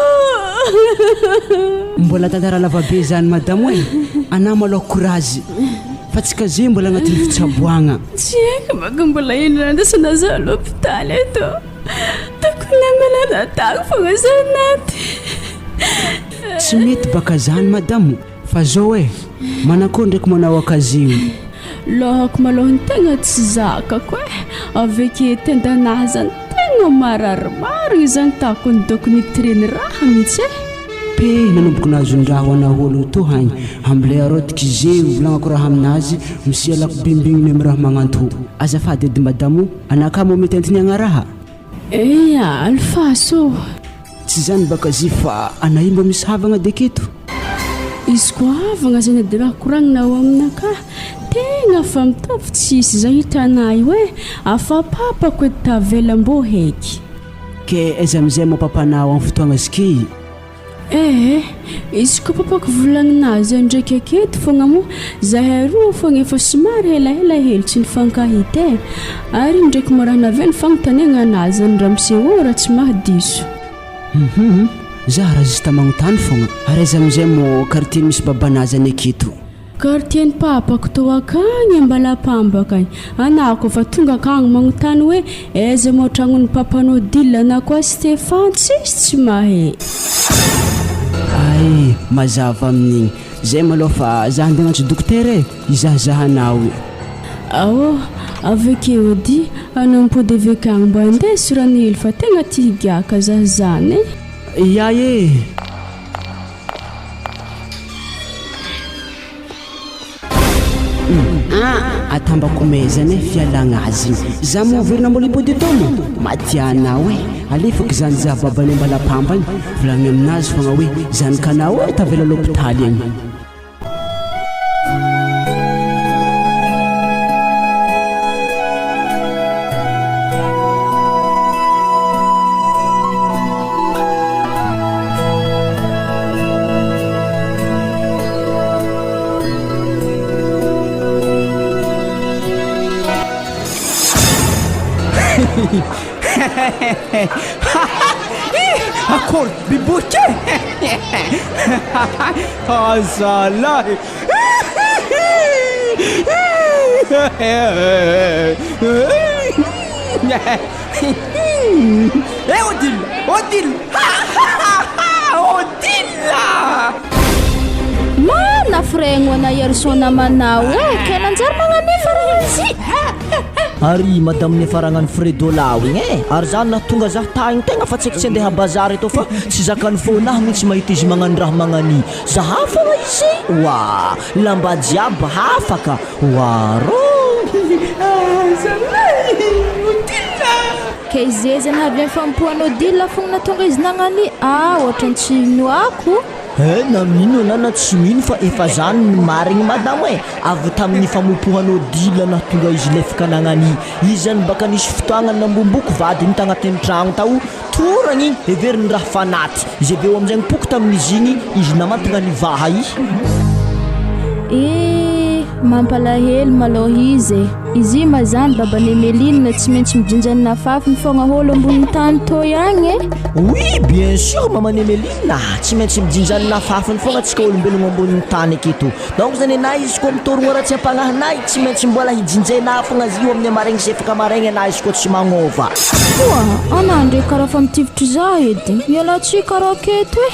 Mbola tantara lavabe zany madamo e! Anah malôha courage fa tsika ze mbola agnatin'ny fitsaboagna. Tsy haiko baka mbola ino raha andrasana za l'hôpitaly eto. Tokony namana. Natako fogna zanaty. Tsy mety baka zany madamo fa zao e, manakôry ndraiky manao akazio. Lohako malôha ny tegna tsy zakako e, aveke tendanahy zany tegna marary marigny zany tako nidôko nitireny raha mihitsy e. Pe nanomboka nahazon-draha ho anah ôlogno tô hagny, ambilay arôtiky ze volagnako raha aminazy, misia lako bimbigniny amy raha magnanto. Azafady edy madamo, anakahy moa mety antiniagna raha? Eia, alefaso ô! Tsy zany baka zy fa anahia mba misy havagna de aketo? Izy koa havagna zany edy raha koragnina ao aminakahy tegna fa mitovy tsisy zay hitanah io e, afa papako edy tavela mbô heky. Ke aiza amizay moa papanao am fotoagna zky? Eh! Izy koa papako volagninazy eo ndraiky aketo fogna moa zahay roa fogna efa somary helahela hely tsy nifankahita e! Ary ino ndraiky moa raha navela fagnontaniagna anazy zany ramose ô raha tsy mahadiso. Hum za raha juste magnotany fogna, ary aiza amizay moa quartier misy babanazy any aketo? Quartier ny papako tô akagny Ambalapamba akagny, anah koa fa tonga akagny magnontany hoe aiza moa tragnon'ny papan'i Odile na koa Stéphane tsisy tsy mahay. Hay, mazava amin'igny. Zay malôha fa za handeha agnantso dokotera e, hizahazaha anao io. Ao, avy akeo edy anao mipody avy akagny mba andeso rano hely fa tegna ty higiaka za zany e. Ia e! Atambako mezana e fialagna azy igny. Za moa verina mbola hipody eto moa? Matianao e! Alefako zany za baban'i Ambalapamba igny, volagniny aminazy fogna hoe zanakanao e tavela lopitaly agny. Akory biboky e! Azalahy! Eh Odile! Odile! Odile! Mana fregno ana Yerson namanao e, ke nanjary magnanifa raha izy. Ary madame niafaragna ny Fredo lao igny e! Ary za nahatonga za tagny tegna fa tsy tsy andeha bazary eto fa tsy zakan'ny fônahy mintsy mahita izy magnano raha magnani za fôgna izy oa lamba jiaby hafa ka oa rô. Zalahy Odile! Ke izy zany avy amin'ny fanompoan'i Odile fogna nahatonga izy nagnani ah ohatran'ny tsy inoako. Eh na mino anah na tsy mino fa efa zany ny marigny madamo eh! Avy tamin'ny famopohan'i Odile nahatonga izy lefaka nagnani izy zany baka nisy fotoagna nambomboko vadiny tagnatin'ny tragno tao Toragny igny, heveriny raha fanaty. Izy avy eo amin'izay nipoko tamin'izy igny, izy namantagna ny vaha i. Eh, mampalahelo malôha izy e. Izy io ma zany baban'i Emeline tsy maintsy mijinja ny nafafiny fogna hôlo ambonin'ny tany toy agny e. Oui, bien sûr maman'i Emeline a! Tsy maintsy mijinja ny nafafiny fogna antsika olombelogno ambonin'ny tany aketo. Donc zany anah izy koa mitorogno raha tsy ampagnahinay, tsy maintsy mbola hijinjainah fogna izy io amin'ny hamaregny sy efaka maraigny anah izy koa tsy magnova. Oa, anah ndray karaha fa mitifitry za edy. Ialantsika raha aketo e.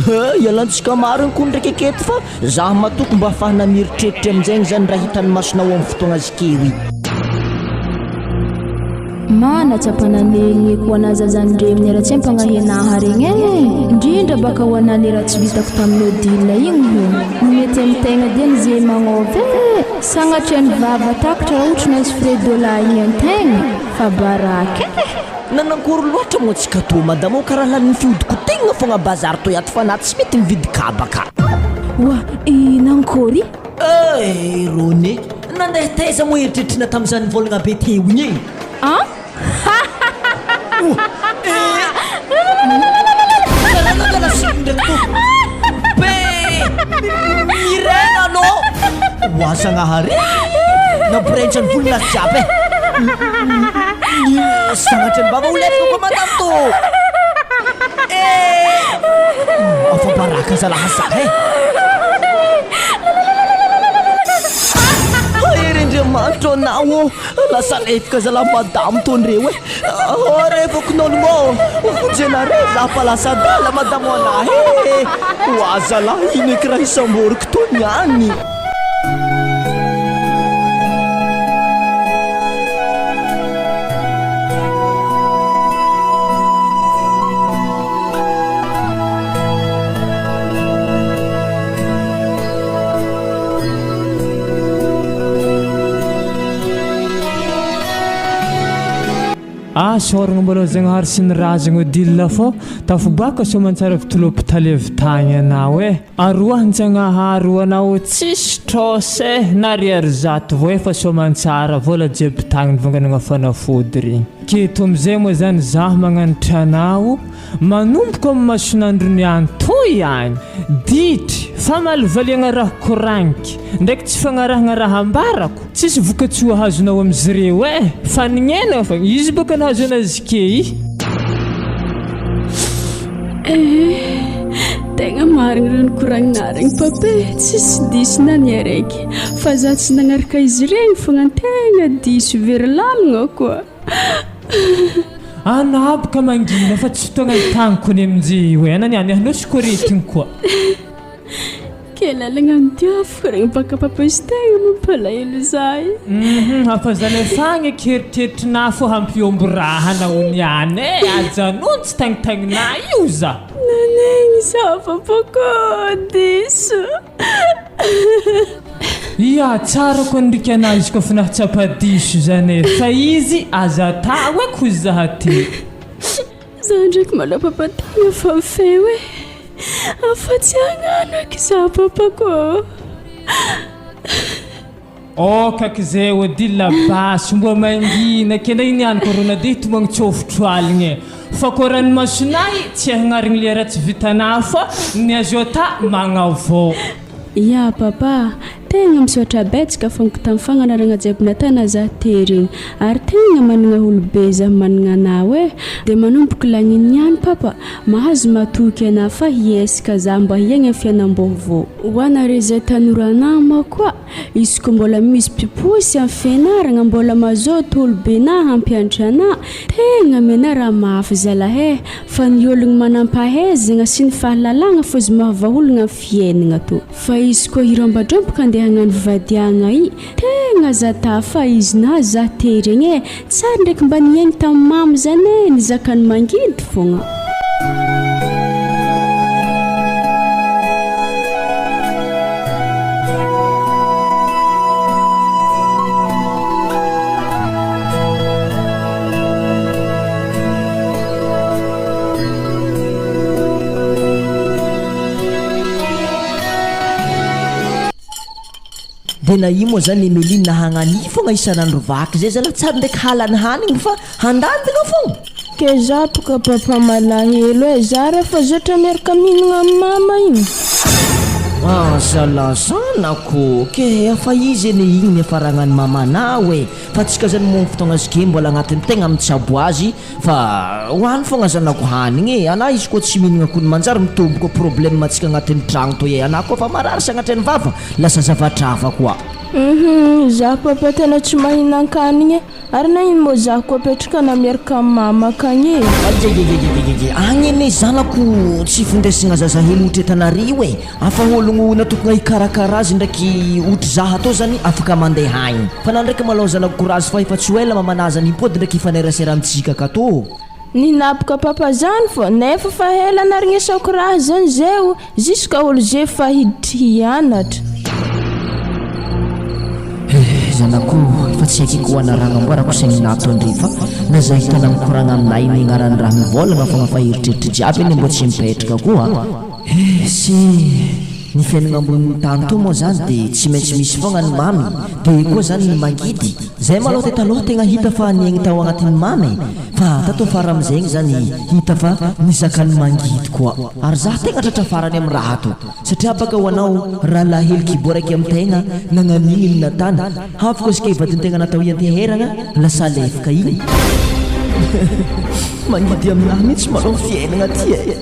He, ialantsika marigny koa ndraiky aketo fa zah matoky mba ahafahana mieritreritra aminjaigny zany raha hitan'ny masonao amin'ny fotoagna zikeo i. Mana tsapananegny ko ana zazandre amin'ny haratsiam-pagnahianaha regny e! Indrindra baka ho ana le raha tsy vitako tamin'ny Odile igny hono. Ny mety amin'ny tegna diany ze magnova e! Sagnatria ny vava takatra raha ohatra nahazo Fredo lahy igny an-tegna fa baraka e! Nanankory loatra moa tsika tô madama ô karaha lanin'ny fihodikotegna fogna bazary toy ato fa na tsy mety mividy kabaka. Oa i nankory? Eh Rone, nandeha taiza moa eritreritrina tamin'izany nivolagna be teo igny e? An? Eh! Karaha nangala siny ndraiky tô. Be! Mirena anao! Oa Zagnahary e! Nampirentsy ny volon'azy jiaby e! Sagnatry ny vava ho lefika koa madame tô! Eh! Afa-baraka zalahy za e! Hery Andriamanitra! Andriamanitra ô na ô! Lasa lefika zalahy madamo tô ndreo e! Ô re fokonologno ô! Vonjenareo za fa lasa adala madamo anahy e! Oa zalahy ino eky raha isamboriko tô niany? Ah soragna mbola Zagnahary sy ny razagna Odile fô tafobaka soamantsara avy tolopitaly avy tagny anao e! Aroahin-Jagnahary ho anao tsisy trôsa e na ariary zato vao efa soamantsara vola jiaby tagny nivanganagna fanafody regny. Keto amizay moa zany zaho magnanitra anao Manomboka amin'ny mason'andro niany toy agny, ditry, famalivaliagna raha koragniky, ndraiky tsy fagnarahagna raha ambarako, tsisy vokatsoa azonao amizireo eh, fanignena fa izy bôka nahazo anazy ke i. Eh, tegna marigny raha nikoragninà regny papa e, tsisy diso na ny araiky, fa za tsy nagnaraka izy regny fogna tegna diso, very lalagna koa. Anà boka mangina fa tsy fotoagna ahitagny ny aminjy io e, anà niany anao sy koretigny koa. Ke lalagna nidiaviko regny baka papa izy tegna mampalahelo za e. Hum afa zalefagna eky eritreritrinà fô hampiombo raha anao niany e, ajanony tsy tagnitagninà io za. Nanegny za papa kô diso. Ia, tsara koa ny rikana izy koa fa nahatsapa diso zany e, fa izy aza atao e kozy zaha ty. Za ndraiky mbola papa tegna fa feo e, afa tsy hagnano eky za papa kô. Aoka aky zay Odile basy mbo mangina kena iny ihany ko rona de hitomagny tsofotro aligny e. Fa ko ranomasonay tsy hagnarigny le raha tsy vitanah fa ny azo ata magnavao. Ya papa, tegna misaotra betsaka fogna tamin'ny fagnanaragna jiaby natana za tery igny, ary tegna managna olobe za managna anao e, de manomboka lagniny niany papa, mahazo matoky anah fa hiesaka za mba hiaigna fiainam-baovao. Ho anareo izay tanora nama koa, Izy ko mbola misy mpiposy am fianaragna mbola mazoto olo be na hampianatra ana, tegna mianara mafy zalahy eh, fa ny ologno manampahaizagna sy ny fahalalagna fô izy mahavaologna am fiaignagna tô, fa izy ko hirombadromboka andeha hagnano vadiagna i, tegna zata fa izy na za teregny eh, tsary ndraiky mba niaigny tam mamo zany eh, nizaka ny mangidy fogna. De na io moa zany Emeline hagnania fogna isan'andro vaky zay zalah tsary ndraiky halany hanigny fa handandina fogna. Ke za boka papa malahelo e, za refa zatra miaraka mihinagna am mama igny. Ah zalah zanako, ke efa izy anie igny niafaragnan'i mamanao e, fa tsika zany moa fotoagna zge mbola agnatin'ny tegna mitsabo azy Fa hoany fogna zanako hanigny e, anah izy koa tsy mihinagna kony manjary mitombo koa problème tsika agnatin'ny tragno toy e, anah koa fa marary sagnatria ny vava lasa zavatra hafa koa. Hum za papa tena tsy mahinan-kanigny e, ary nagnino moa za koa apetraka na miaraka am mama akagny e. Ajajajajajajaj agny anie zanako tsy findesagna zazahely otretanareo e. Afa ologno natokagna hikarakara azy ndraiky otry zah atao zany afaka mandeha agny. Fa na ndraiky malao zanako courage fa efa tsy ho ela mamanaza nimpody ndraiky hifanerasera amintsika akato. Ninaboka papa zany fô nefa fa ela narignesako raha zany zeo jusqu'à olo ze fa hiditry hianatra. Eh zanako efa tsy haiko koa anaragna amboarako saigny nato andre fa na za hitana mikoragna aminay ny agnaran'ny raha mivôlagna fogna fa eritreritry jiaby anie mbô tsy mipetraka koa. Eh se! Ny fiainana ambonin'ny tany toa moa zany dia tsy maintsy misy foagna ny mamy dia eo koa zany ny mangidy. Zay malou te taloha tegna hita fa niaigny tao agnatin'ny mamy e! Fa tato afara amizegny zany hita fa nizaka ny mangidy koa. Ary zah tegna tratra farany am raha to. Satria baka ho anao rahalahy hely kibo raiky am tegna nagnanigny ny natany hafiko izy ke vadin-tegna natao ianteheragna lasa lefaka igny. Mangidy aminahy mihitsy malou fiainagna ty e!